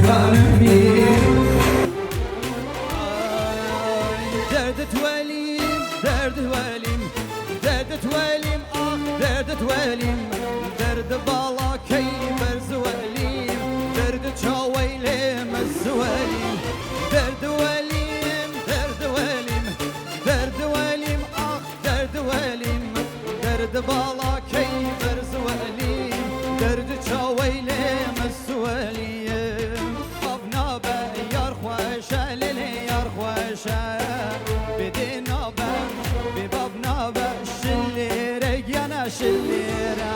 خانمی دەردت وەلیم دەردت وەلیم دەردت وەلیم ئاخ دەردت وەلیم. وەلیم دەرد باڵاکەی بەرز وەلیم دەرد چاوەی لێ مەز وەلیم دەرد وەلیم دەرد وەلیم دەرد وەلیم ئاخ دەرد وەلیم دەرد باڵاکەی بەرز وەلیم دەرد چاوەی لێ مەز وەلیم ئاف نابە یار خوەشە لێ یار خوەشە بدێ نابە بێ باب نابە شلێرە گیانە شلێرە.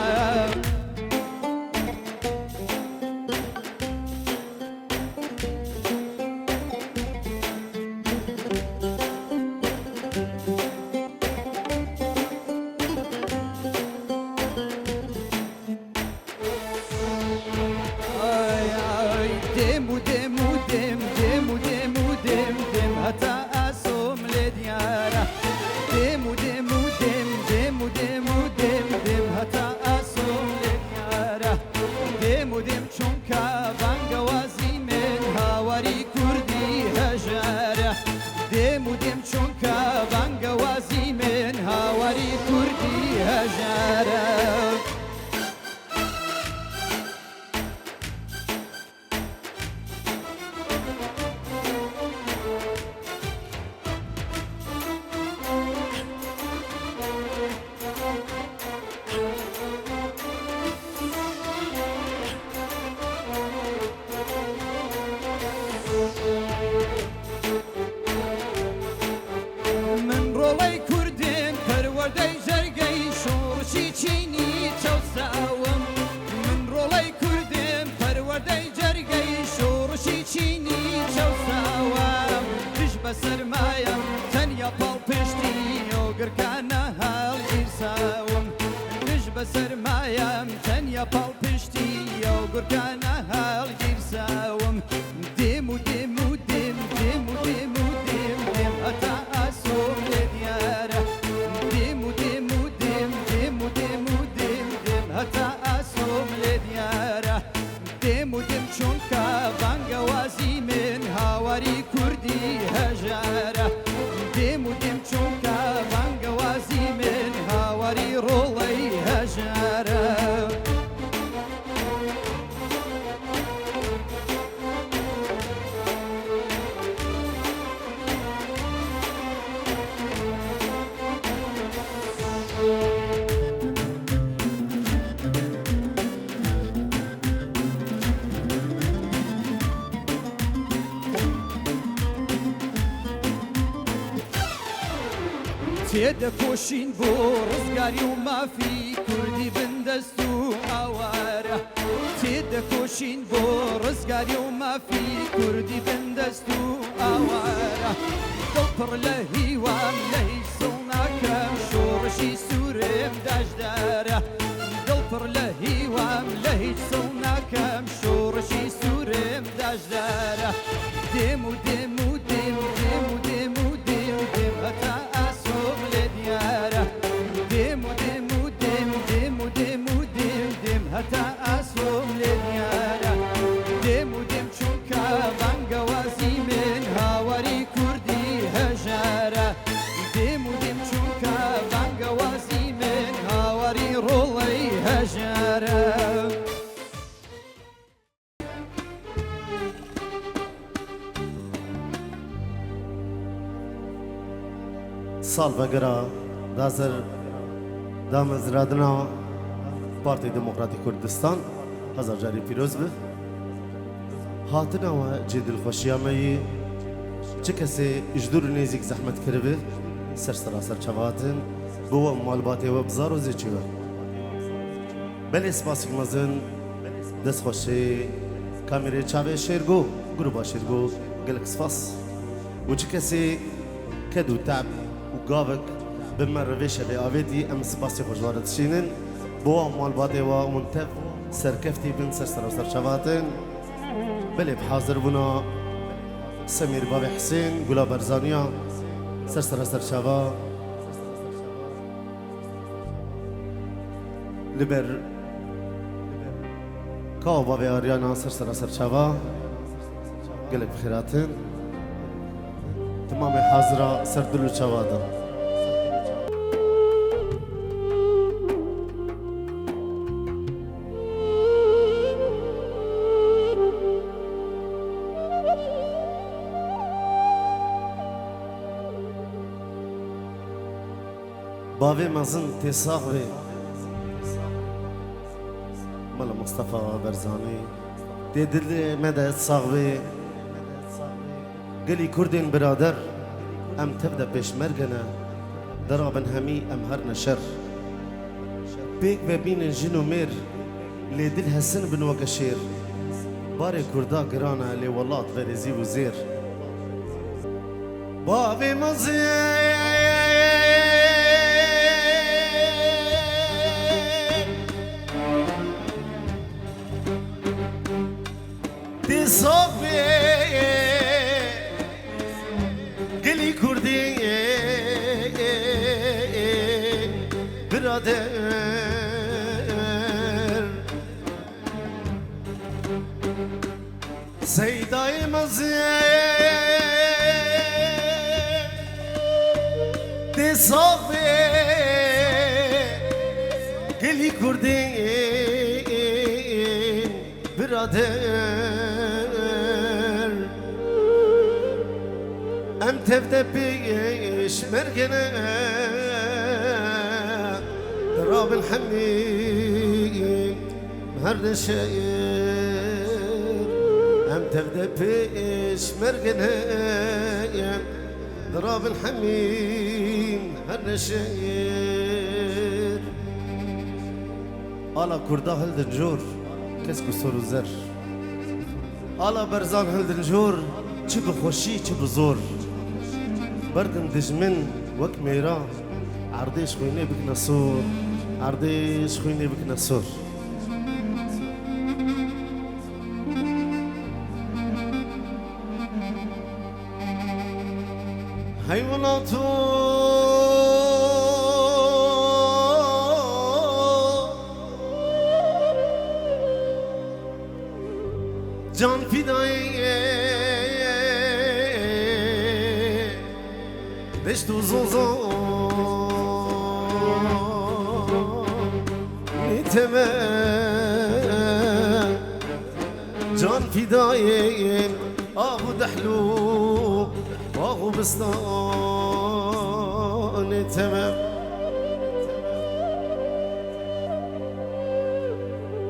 ئای ئای دێم و دێم و دێم دێم و دێم و دێم دێم هەتا ئاسۆم لێ دیارە دێم و دێم و دێم دێم و دێم و دێم دێم هەتا ئاسۆم لێ دیارە دێم و دێم چونکە بانگەوازی من هاواری کوردی هەژارە دێم و دێم چونکە بانگەوازی من هاواری کوردی هەژارە. من ڕۆڵەی کوردم پەروەردەی جەرگەی شۆڕشی چینی چەوساوم من ڕۆڵەی کوردم پەروەردەی جەرگەی شۆڕشی چینی چەوساوم دژ بە سەرمایەم تەنیا پاڵپشتی ئۆگرکانە هەڵگیرساوم دژ بە سەرمایەم تەنیا پاڵپشتی ئۆگرکانە هەڵگیرساوم دێم و دێم و دێم دێم و دێم و دێم دێم هەتا ئاسۆم لێ دیارە دێم و دێم و دێم دێم و دێم و دێم دێم هەتا ئاسۆم لێ دیارە دێم و دێم چونکە بانگەوازی من هاواری کوردی هەژارە دێم و دێم چونکە بانگەوازی من هاواری ڕۆڵەی هەژارە. تێدەکۆشین بۆ ڕزگاری و مافی کوردی بندەست و ئاوارە تێدەکۆشین بۆ ڕزگاری و مافی کوردی بندەست و ئاوارە دڵ پڕ لە هیوام لە هیچ سڵ ناکەم شۆڕشی سوورم داژدارە دڵ پڕ لە هیوام لە هیچ سڵ ناکەم شۆڕشی سوورم داژدارە دێم و دێم و دێم دێم و دێم و دێم دێم هەتا ئاسۆم لێ دیارە دێم و دێم و دێم دێم و دێم و دێم دێم هەتا ئاسۆم لێ دیارە دێم و دێم چونکە بانگەوازی من هاواری کوردی هەژارە دێم و دێم چونکە بانگەوازی من هاواری ڕۆڵەی هەژارە. ساڵ ڤەگەرا دازر دامەزرادنا پارتی دێموکراتی کوردستان هەزار جاری پیرۆز بێ. هاتنەوە جێ دلخوەشیا مە یی چ کەسێ ژ دوور و نێزیک زەحمەت کربێ سەر سەراسەر چەڤاتن بۆ وە مالباتێ وە بزار و زێچی وە. بەلێ سپاسیک مەزن دەست خوەشێ کامێرێ چاڤێ شێرگۆ گروبا شێرگۆ گەلەک سپاس و چ کەسێ کەد و تەعب و گاڤک بە مە رڤێ شەڤێ ئاڤێتی ئەم سپاسی خوەشوارە دشینن بۆ وا مالباتێ وا ون تەڤ سەرکەفتی بن سەر سەراوسەر چەڤاتن بەلێ بحازر بونا سەمیر باڤێ حسێن گولا بەرزانیا سەر سەراسەر چەڤا لەبەر کاوە باڤێ ئاریانا سەر سەراسەر چەڤا گەلەک بخێراتن تمامێ حازرا سەر دل و چەڤا دا. باڤێ مەزن تێ ساغ بێ. مەلا مستەفا بەرزانی تێ دلێ مە دە ساغ بێ. گەلی کوردێن برادەر ئەم تەڤ دە پێشمەرگەنە دەرابن هەمی ئەم هەرنە شەر. پێک ڤە بینن ژن و مێر لێ دل هەسن بن وەکە شێر. بارێ کوردا گرانە لێ وەڵات ڤەرێ زیو و زێر. باڤێ مەزن. تێ ساغ بێ گەلی کوردێ برادەر. سەیدای مەزن تێ ساغ بێ گەلی کوردێ برادەر. ئەم تەڤدە پێشمەرگەنە دەرابن حەمی هەرنە شەر. ئەم تەڤدە پێشمەرگەنە دەرابن حەمی هەرنە شەر. ئالا کوردا هەلدن جۆر کەسک و سۆر و زەر. ئالا بەرزان هەلدن جۆر چ بە خۆشی چ بە زۆر. بەردن دژمن وەک مێرا عەردێش خوینێ بکنە سۆر عەردێش خوینێ بکنە سۆر. هەی وڵاتۆ جان فیدای دەشت و زۆزان تەمە جان فیدای ئاغ و دەحل و باغ و بستان تەمە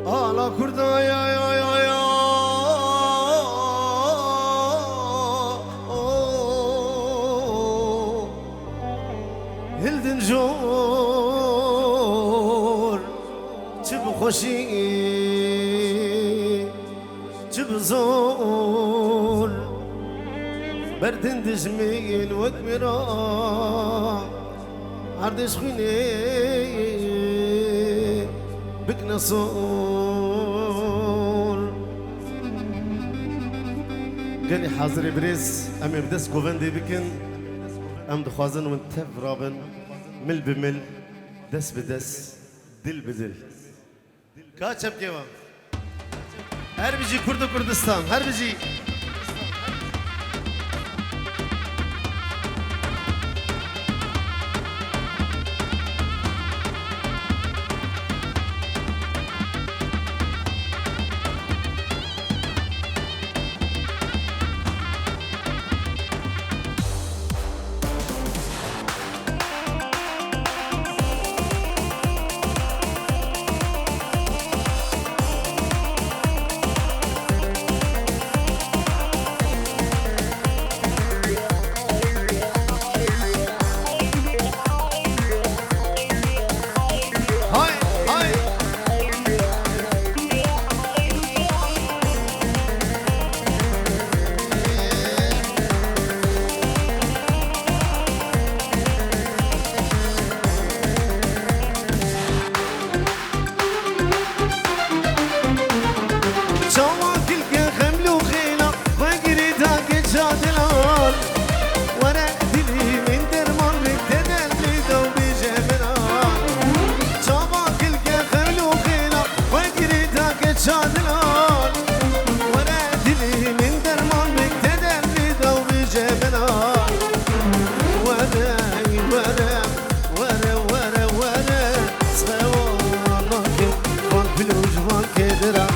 ئالا کوردایە هلدن جۆر چ بخۆشی چ بزۆر. بەردن دژمین وەک میرا عەردش خوینێ بکنە سۆر. گەلی حازری برێز ئەمێ بدەست گۆڤەندێ بکن. ئەم دخوازن ون تەڤ رابن مل بە مل دەست بە دەست دل بە دل. کا چەپکێوە. هەر بژی کورد و کوردستان هەر بژی. های های چاوا کلکە خەمل و خێلە وەگری داکە چادلان. وەرە دلی من دەرمان بکتە دەرلی دەو بێژە منان. چاوا کلکە خەمل و خێلە وەگری داکە چادلان. وەرە دلی من دەرمان بکتە دەرلی دەو بێژە منان. وەرە وەرە وەرە وەرە وەرە سخەواناکە وان پلوژ وان کێدرا.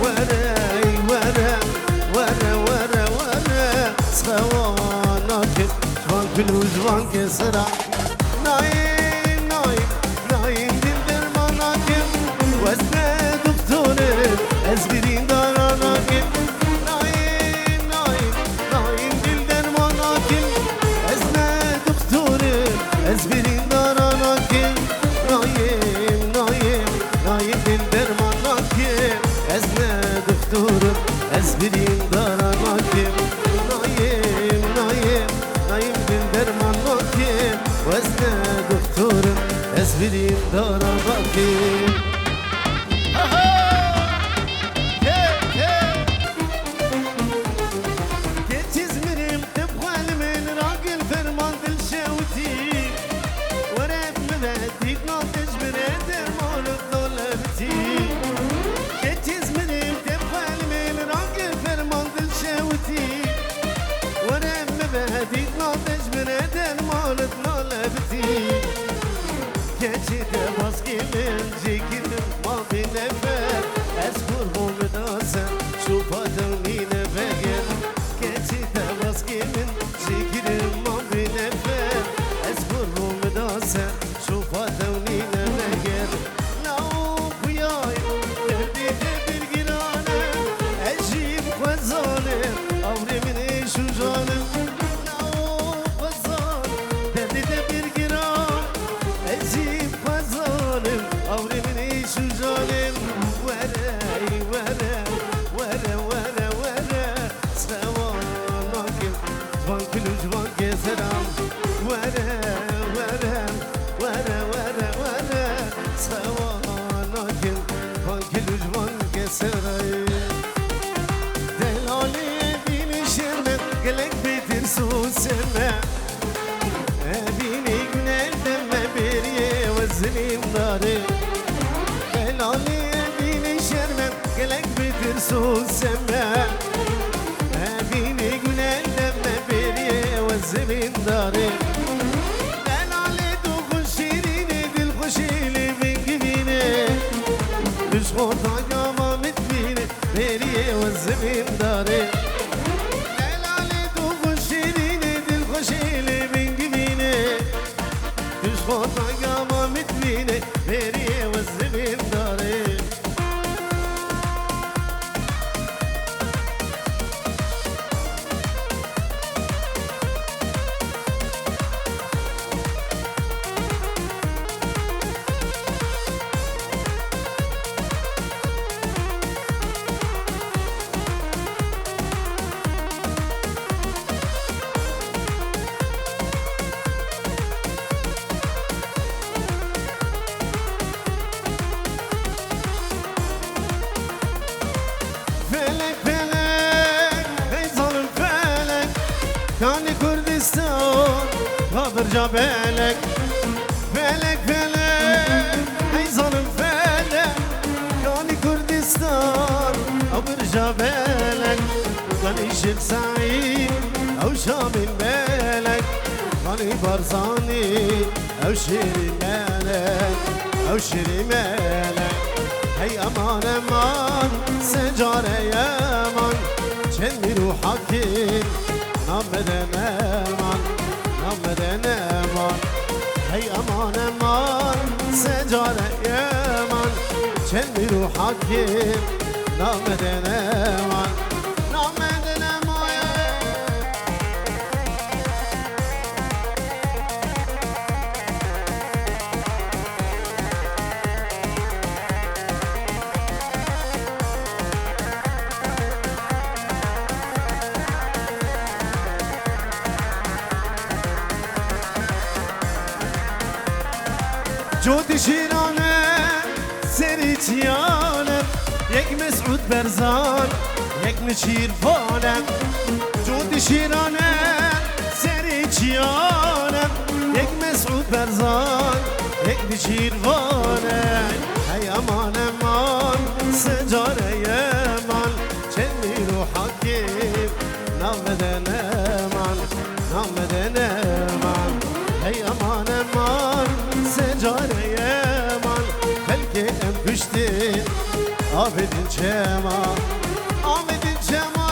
وەرە وەرە وەرە وەرە وەرە سخەواناکە وان پلوژ وان کێسرا. نایم زبرین دارا باکیم تزمرم تبغى من راجل فرمان دلشاوتي ورد مباديك ناطج برد المولد ظلمتي تزمرم تبغى من راجل فرمان دلشاوتي ورد مباديك ناطج برد المولد ظلمتي Keçi de baskı من جیگرم ما بی نفر از قربم داسم شو پادمی نفر keçi de baskı من جیگرم ما بی نفر از قربم داسم شو پادمی نفر لاو خویای دردی دبیر گیرانه عجیب خوزانه avri من شو جانم لاو خوزان دردی دبیر گیران عجیب خوزانم avri من شو جانم وره وره وره وره وره سواناکم جوان کلو جوان گزرم وره وره وره وره وره سواناکم جوان کلو جوان گزرم دلالی بینی شرمه گلک بیتر سوسمه بینی گنل دمه بریه وزنیم داره دلالی بینی شرمه گلک بیتر سوسمه بینی گنل دمه بریه وزنیم داره دلالی دو خوشیرینی دل خوشیلی بینگبینه مش خورتا گاما متبینه بریه وزنیم داره دلالی دو خوشیرینی دل خوشیلی بینگبینه مش خورتا گاما متبینه بریه وزنیم داره Felek felek ey zalim felek Kani Kurdistan Kabırca belek Felek felek ey zalim felek Kani Kurdistan Kabırca belek Kani Şeyh Said Ev Şamil melek Kani Barzani Ev Şirin melek Ev Şirin melek Hey aman aman secare yaman Çenmi ruhakin nameden eman nameden eman Hey aman aman secare yaman Çenmi ruhakin nameden eman nameden eman جودی شیرانه سری چیانه یک مسعود برزان یک نشیر فانه جودی شیرانه سری چیانه یک مسعود برزان یک نشیر فانه هی امان امان سجاره یمان چنی رو حاکم نامدن امان نامدن امان هی امان امان سجاره یمان خلک ام کشتین آبدین چما آبدین چما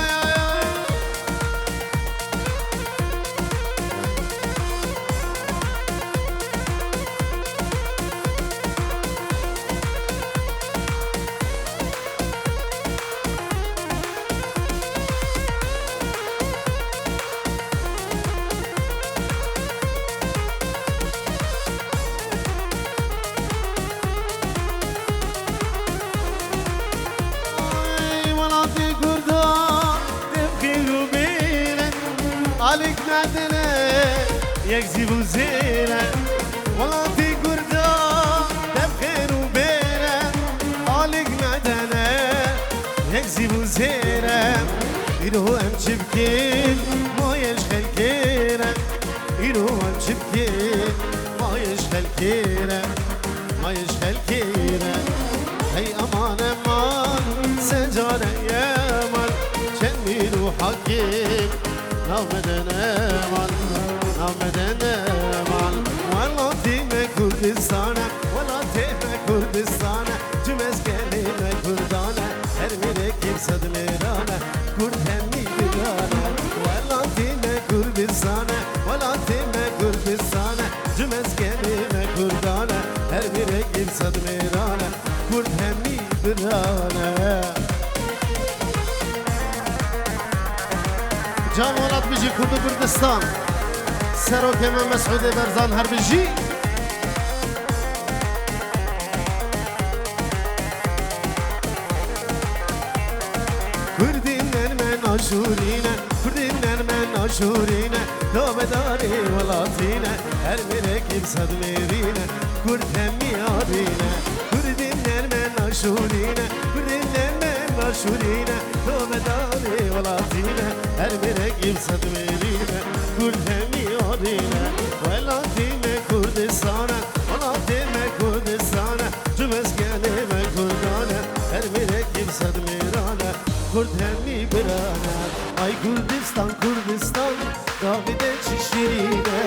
عليك نعدنا يكذب زينة ولاتي كردا هەک زیب و زێرە ئیرۆ ئەم چ بکەین مایەش خەلکێرە ئیرۆ ئەم چ بکەین مایەش خەلکێرە مایەش خەلکێرە هەی ئەمان ئەمان سەجارە یەمان چەند میر و حاکم ناو مەدەن ئەمان ناو مەدەن ئەمان وڵاتی مە کوردستانە وڵاتێ مە کوردستانە جمەزگەلێ مە کوردانە هەر میرێکی سەد مێرانە کورد هەمی برانە وڵاتی مە کوردستانە وڵاتێ مە کوردستانە جمەزگەلێ مە کوردانە هەر میرێکی سەد مێرانە کورد هەمی برانە. جان وڵات بژی کورد و کوردستان سەرۆکێ مە مەسعودێ بەرزان هەر بژی. کوردین نەرمە ناشورینە کوردین نەرمە ناشورینە تابەدارێ وڵاتینە هەر میرێکی سەد مێرینە کورد هەمی ئارینە کوردین نەرمە ناشورینە کوردین نەرمە ناشورینە تابەدارێ وڵاتینە هەر میرێکی سەد مێرینە کورد هەمی ئارینە وڵاتی مە کوردستانە وڵاتی مە کوردستانە جمەزگەلێ مە کوردانە هەر میرێکی سەد مێرانە کورد هەمی برانە. ئای کوردستان کوردستان داویدە چی شیرینە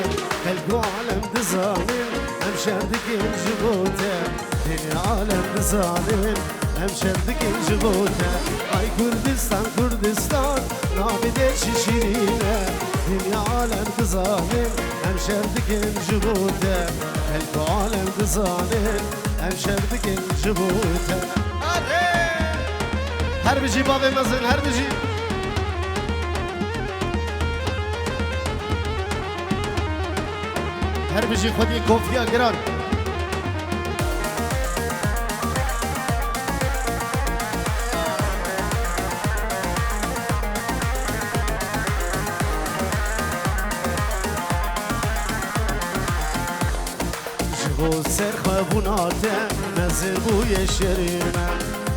خەلک و عالەم دزانن ئەم شەر دکن ji بۆ تە دنیا عالەم دزانن ئەم شەر دکن ji بۆ تە ئای کوردستان کوردستان ناویدە چی شیرینە دنیا عالەم دزانن ئەم شەر دکن ji بۆ تە خەلک و عالەم دزانن ئەم شەر دکن ji بۆ تە. هەر بژی باوێ مەزن هەر بژی. هەر بژی خودی کۆفیا گران. Ji bo serxwebûna te mezin bûye şerê me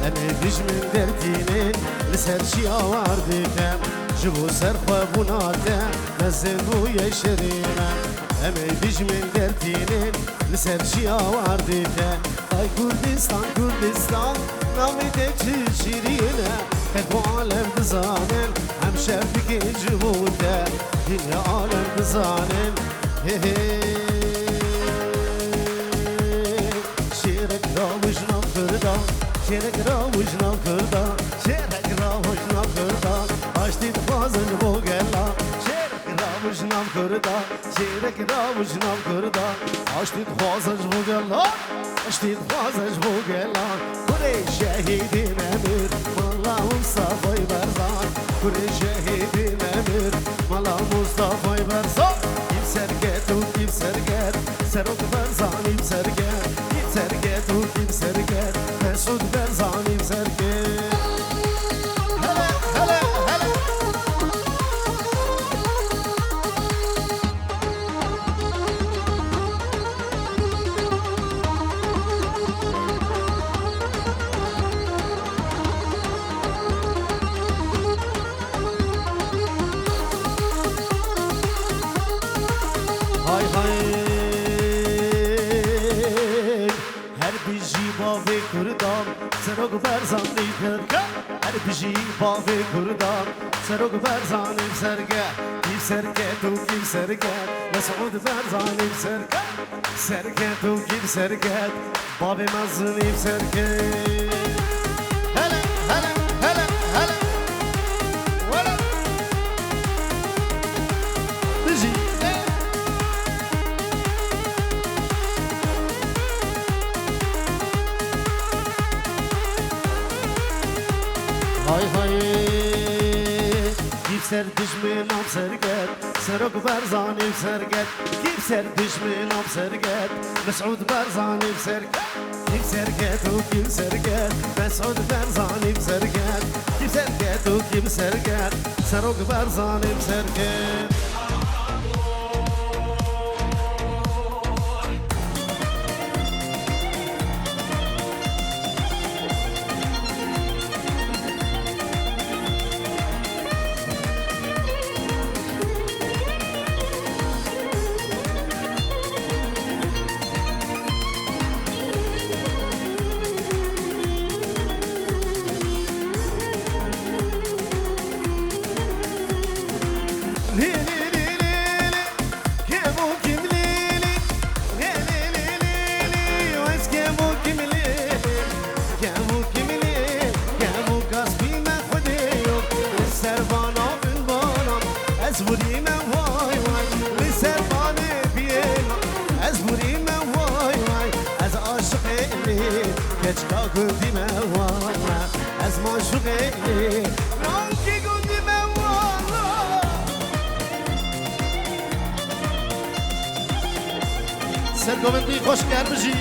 em ê dijmin dertînin li ser çiya war dikem ji bo serxwebûna te mezin bûye şerê me em ê dijmin dertînin li ser çiya war dikem Ay Kurdistan Kurdistan navê te çi şîrîne xelk û alem dizanin hem şer dikin ji bo te dünya alem dizanin hê hê. Şêrek rawij nav Kurda şêrek rawij nav Kurda şêrek rawij nav Kurda aştî dixwazin ji bo gela şêrek rawij nav Kurda şêrek rawij nav Kurda aştî dixwazin ji bo gela aştî dixwazin ji bo gela Kurê şehîdê nemir mala Mustafay Berzan Kurê şehîdê nemir mala Mustafay Berzan Kim serket û kim serket Serok Berzanî serket kim serket û kim serket Mesud Berzanî serket. Hele hele hele. Hay hay her bijî bavê Kurdan serok Berzanî serke her bijî bavê Kurdan serok Berzanî serke kim serket û kim serket Mesud Berzanî serke serket û kim serket bavê mezinî serke. Hele hele hele hele wele bijî. Hay hay Kim ser dijmin am serget Serok Berzanî serget Kim ser dijmin am serget Mesud Berzanî serget Kim serget û kim serget Mesud Berzanî serget Kim serget û kim serget Serok Berzanî serget. لا قندي موالا از معشوقي رانكي قندي موالا سرگوبندی خوش کرد بجی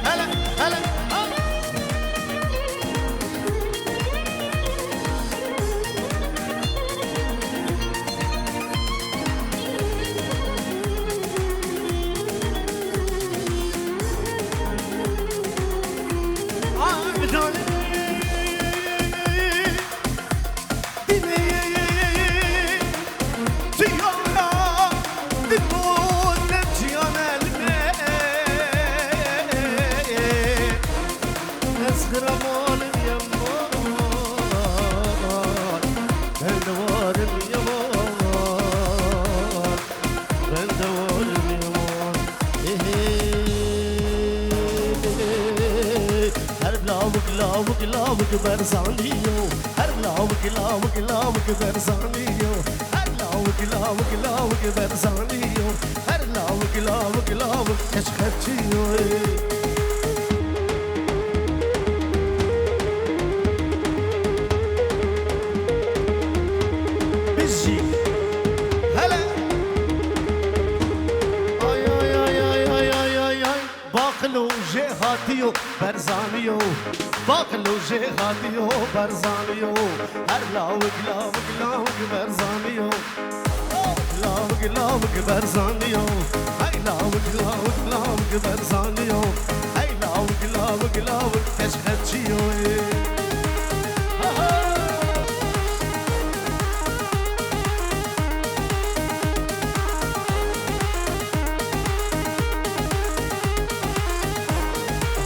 هلا هلا. برزانيو هر لاوك لاوك لاوك برزانيو هر لاوك لاوك لاوك برزانيو هر لاوك لاوك لاوك كشختيو. بجي هلا اي اي اي اي اي اي اي باقلو جهاتيو برزانيو باقلو جهاتيو برزانيو هر لاوك لاوك لاوك برزانيو لاوك لاوك برزانيو هاي لاوك لاوك لاوك برزانيو هاي لاوك لاوك لاوك كشختشيو.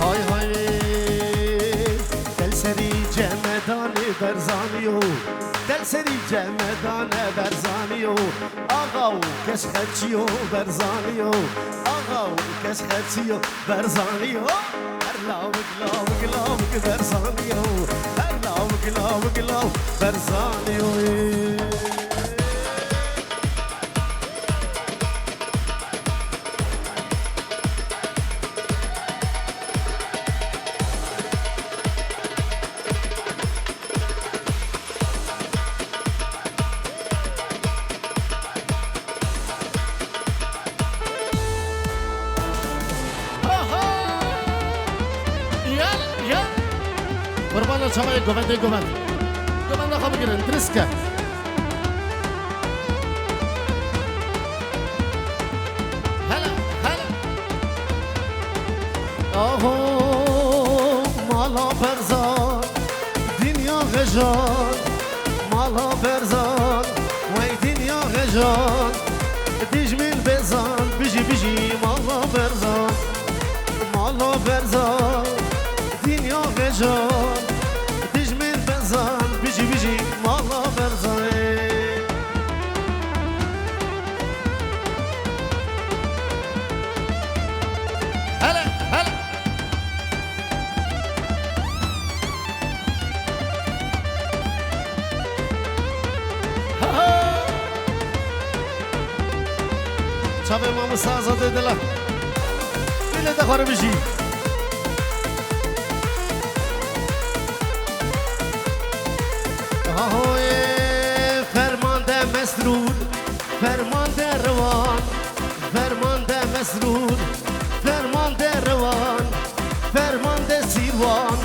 هاي هاي دلسري جمدان برزانيو دلسري جمدان برزانيو آقاو كشختشيو برزانيو آقاو كشختشيو برزانيو هر لاوك لاوك لاوك برزانيو هر لاوك لاوك لاوك برزانيو. شباب گوبند گوبند گوبند خواب بگیرن درسکه هلا هلا آهو مالا برزان دنیا غجان مالا برزان وی دنیا غجان دیجمین بزان بجی بجی مالا برزان مالا برزان دنیا غجان بجي بجي مالا برزان. هلا هلا شابه ماما سازه دلا دل دخور بجي فرمانده مسرور فرمانده روان فرمانده مسرور فرمانده روان فرمانده سیروان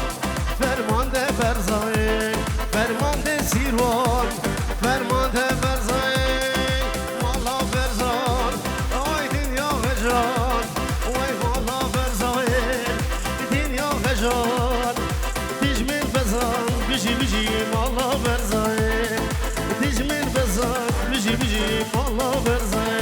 فرمانده برزای فرمانده سیروان فرمانده برزای مالا برزان آی دنیا غجان وای مالا برزای دنیا غجان دجمن بزان بجی بجی مالا برزای دجمن بزان بجی بجی مالا برزای.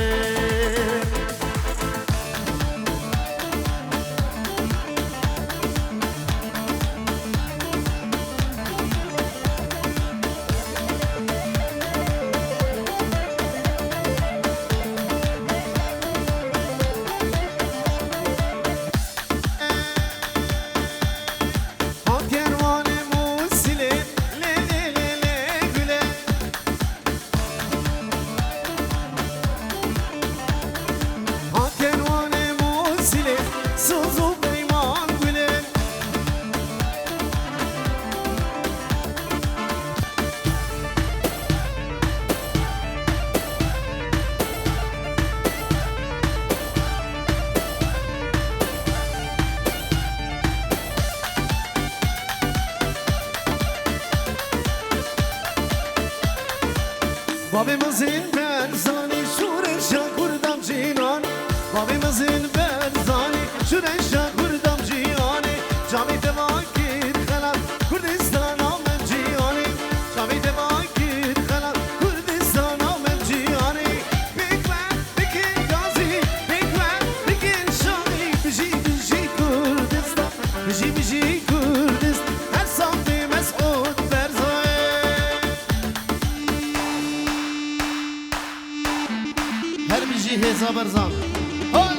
بابی مزین بەرزانی شورشا کوردام جینان بابی مزین بەرزانی شورشا کوردام جیانی جامی تەواکیر خەلات کوردستان ئامەد جیانی جامی تەواکیر خەلات کوردستان ئامەد جیانی پێکوە بکەین گازی پێکوە بکەین شانی بژی بژی کوردستان بژی بژی کوردست هەر ساڵ مەسعود بەرزانی. هەر بژی هێزا بەرزان. هۆل!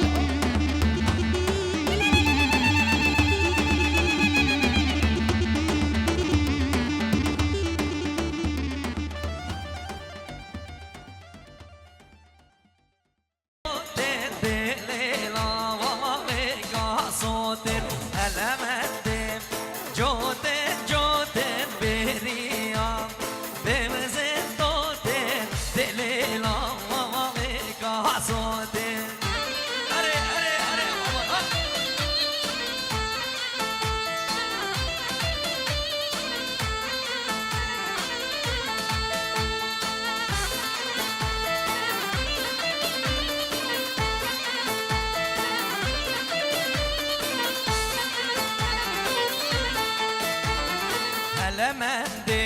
هەلەمەندێ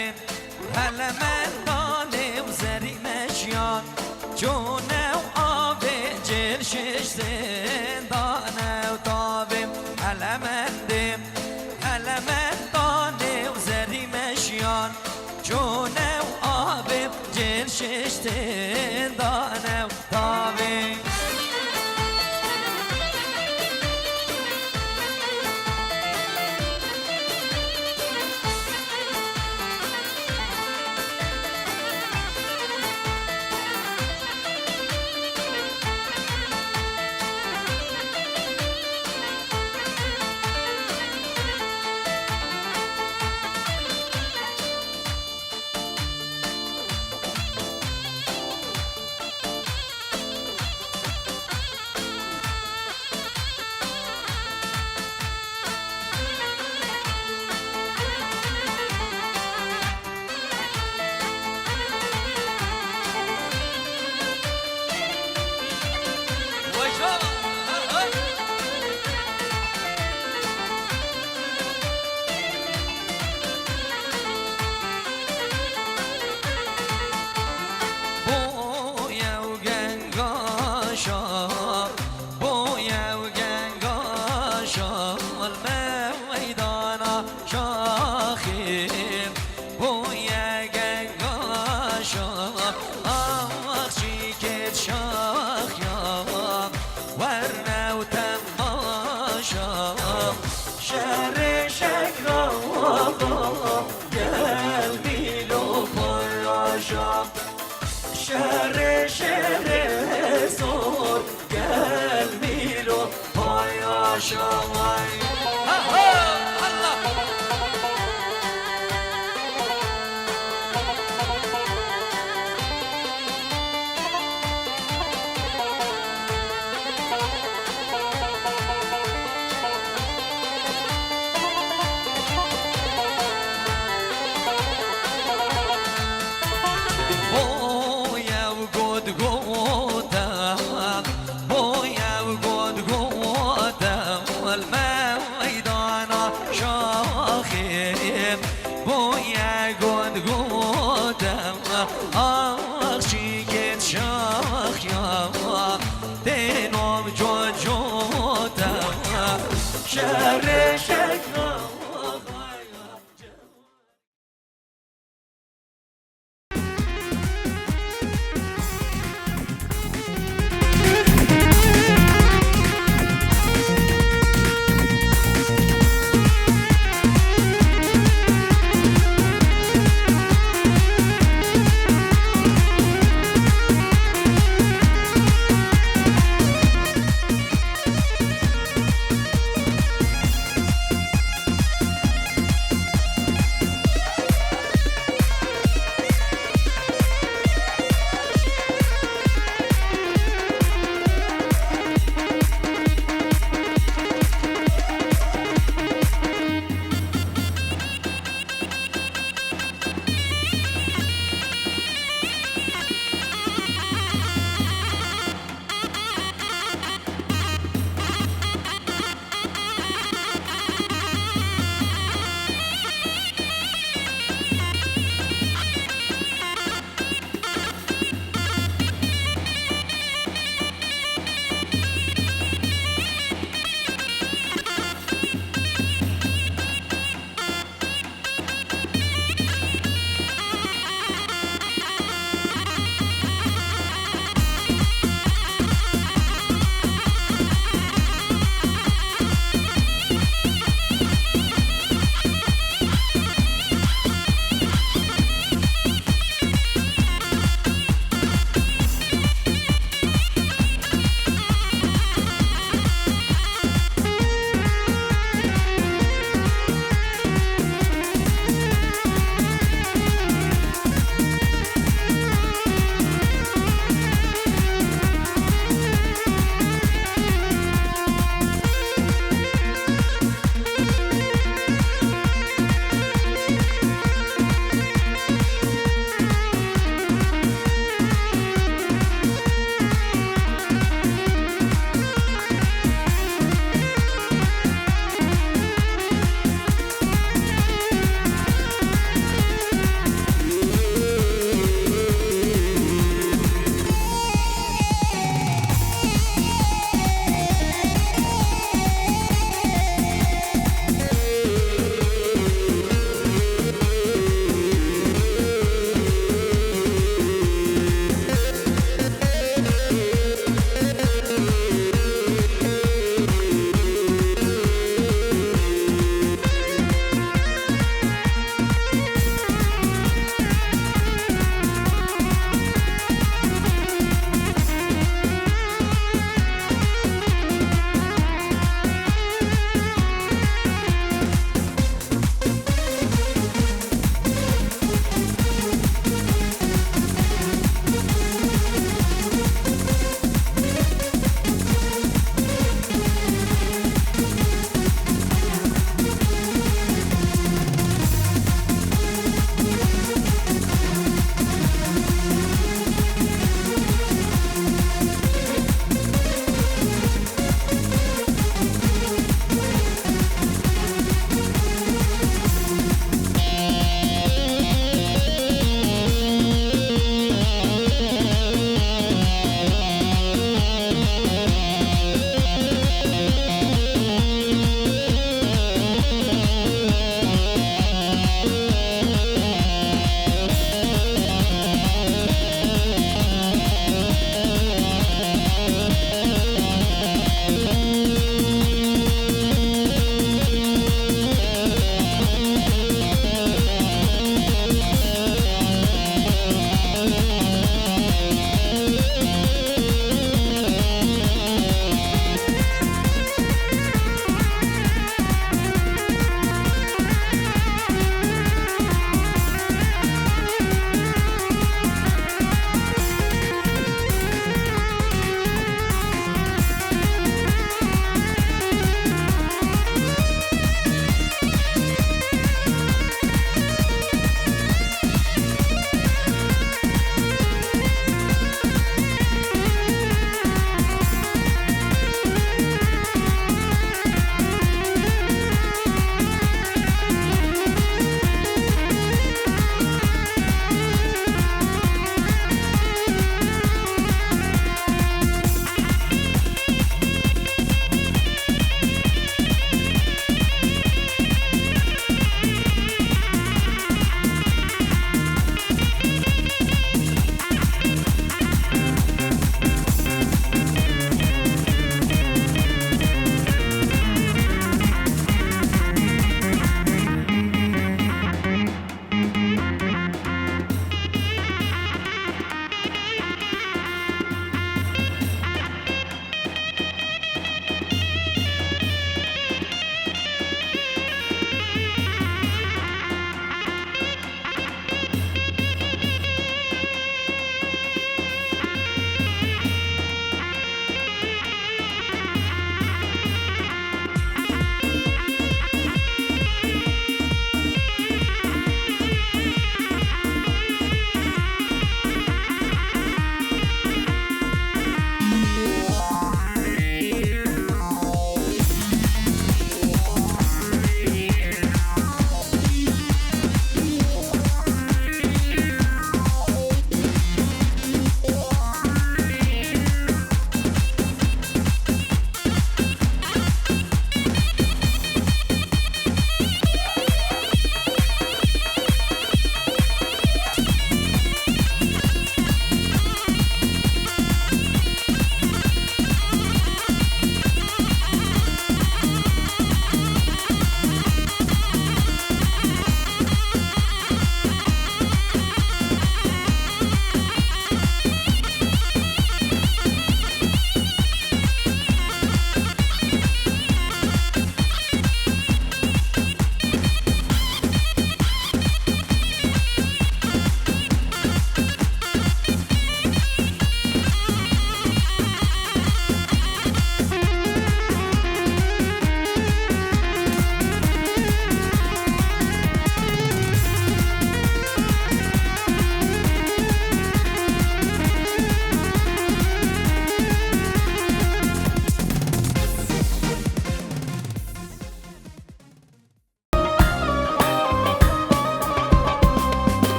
هەلەمەندانێ و زەری مەژیان چۆنە و ئاوێ جێل ششتێندانە و تاوێ هەلەمەندێ هەلەمەندانێ و زەری مەژیان چۆنە و ئاوێ جێل ششتێندانە و تاوێ. بۆیە و گەنگاشا بۆیە و گەنگاشا مەیدانا شاخیم بۆیە گەنگاشا ئاخچی کرد شاخیام وەرنە و تەماشا شەرێ شەکراوە گەل بیلۆ پڕاشا شەرێ شەرێ زۆر گەل میلۆ پایاشا. بۆیە و گۆت گۆتە بۆیە و گۆت گۆتە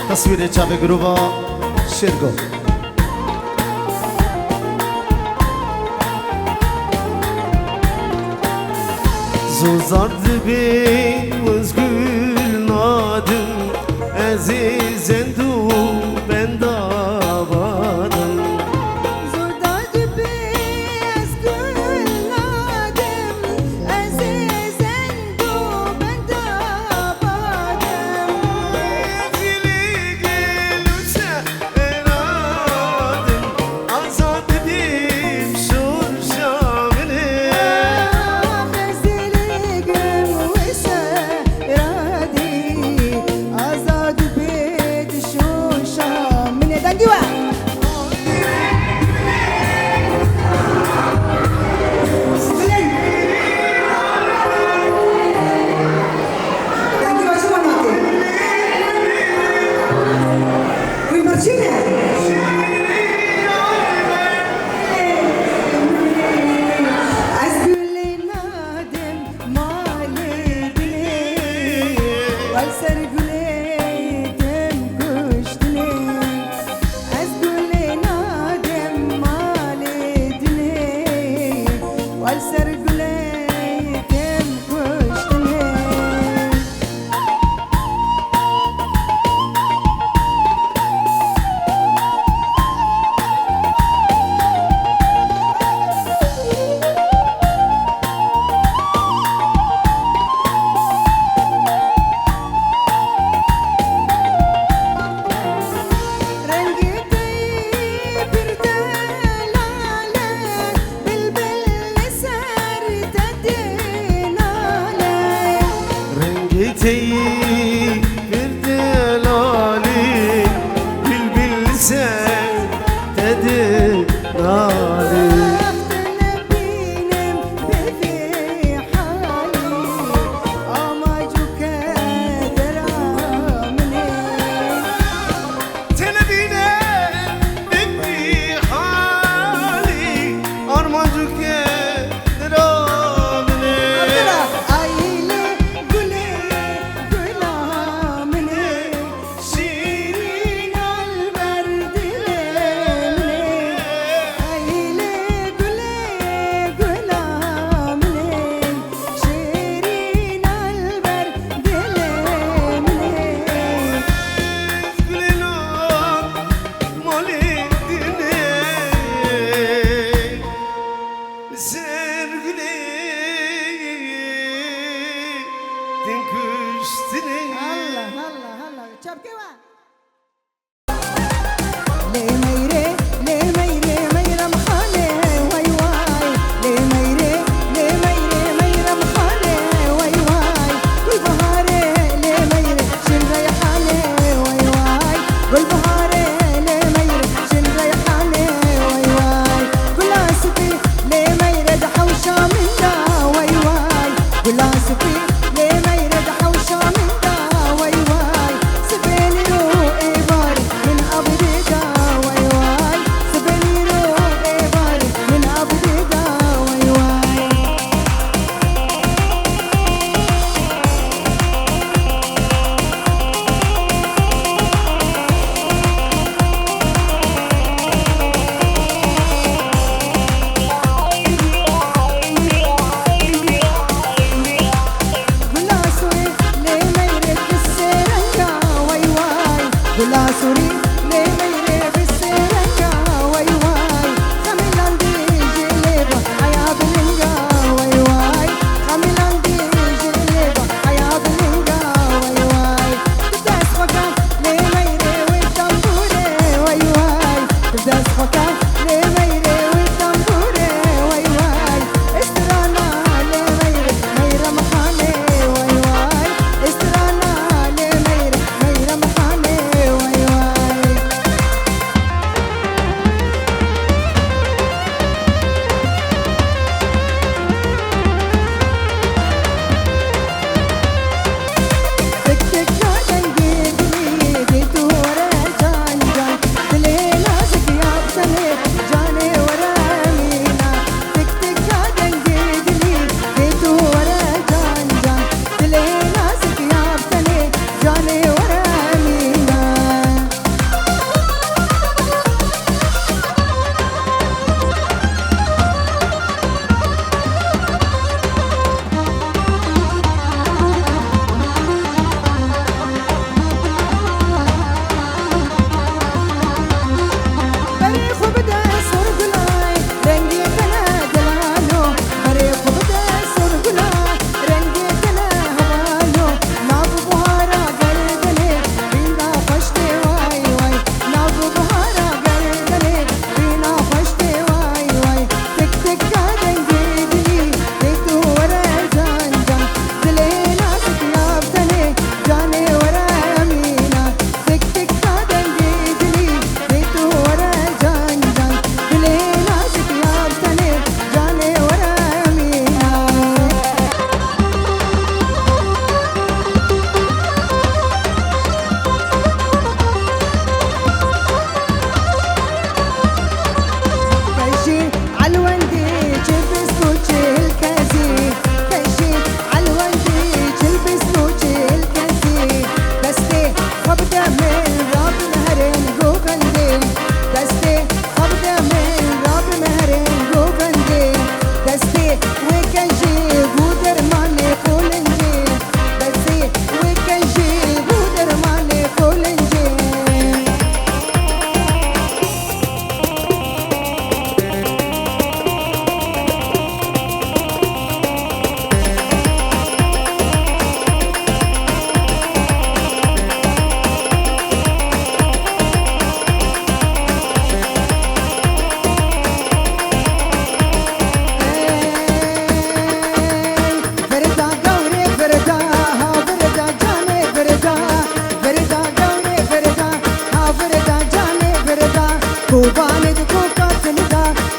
Taswîrê çavê grûba Şêrgo. Zozar dibî ez gül nadim Ezîzên dû bendavadim Zordar dibi ez gül nadim Ezîzên dû bendavadim Azad bim şurşamini Xezîligim wise radî Azad bêt şûşa min ê dengî we. Bilin. Dengî we çima natê? Wî birçî ne? Ez gulê nadim malê dilê Wel ser gulê tim kuştinê Ez gulê nadim malê dilê Wel ser gulê tim kuştinê Rengê te bir delale Bilbil li ser te dinale Rengi teyi bir delali Bilbil sen dedi nali Binem bevi hali Amacu kederamine Telebine bir hali Armacı kederamine Aile güle gülamine Şirin alberdilemine Aile güle gülamine Şirin alberdilemine Allah Allah Allah çapke var. ليه ميري ليه ميري ميرم خاني واي واي ليه ميري ليه ميري ميرم خاني واي واي كل بهاري ليه ميري شن ريحاني واي واي كل بهاري ليه ميري شن ريحاني واي واي كل عسفي ليه ميري دحوشة من دا واي واي كل عسفي ليه ميري دحوشة من دا واي واي سبيني روقي باري من أبريدا واي واي سبيني روقي باري من أبريدا واي واي قلا سوري ليه ما يرد بالسيرنجا واي واي قلا سوري ليه ما يرد بالسيرنجا واي واي خميلاندي جليبا حيا بلنجا واي واي خميلاندي جليبا حيا بلنجا واي واي تبدا سخوكا ليه ما يري والطنبوري واي واي تبدا سخوكا ليه ما يري والطنبوري واي واي استرانا ليه ما يري ميرا مخاني واي واي استرانا ليه ميري ميرا مخاني واي واي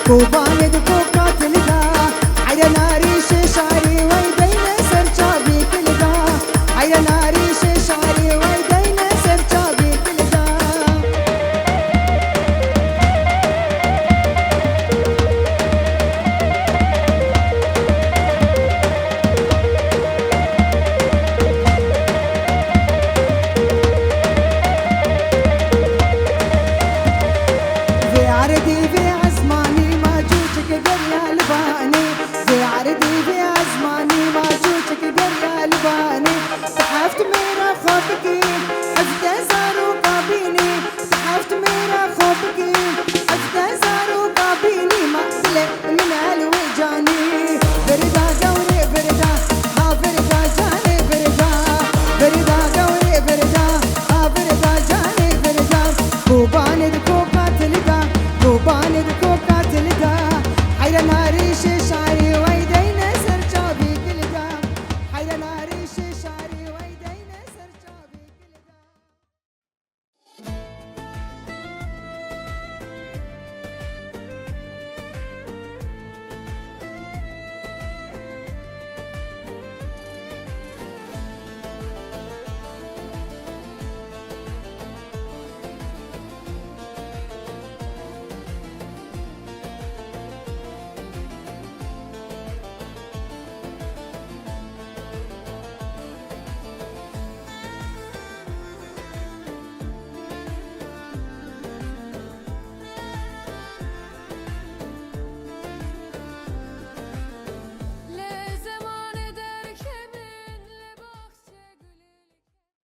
کۆبانێ.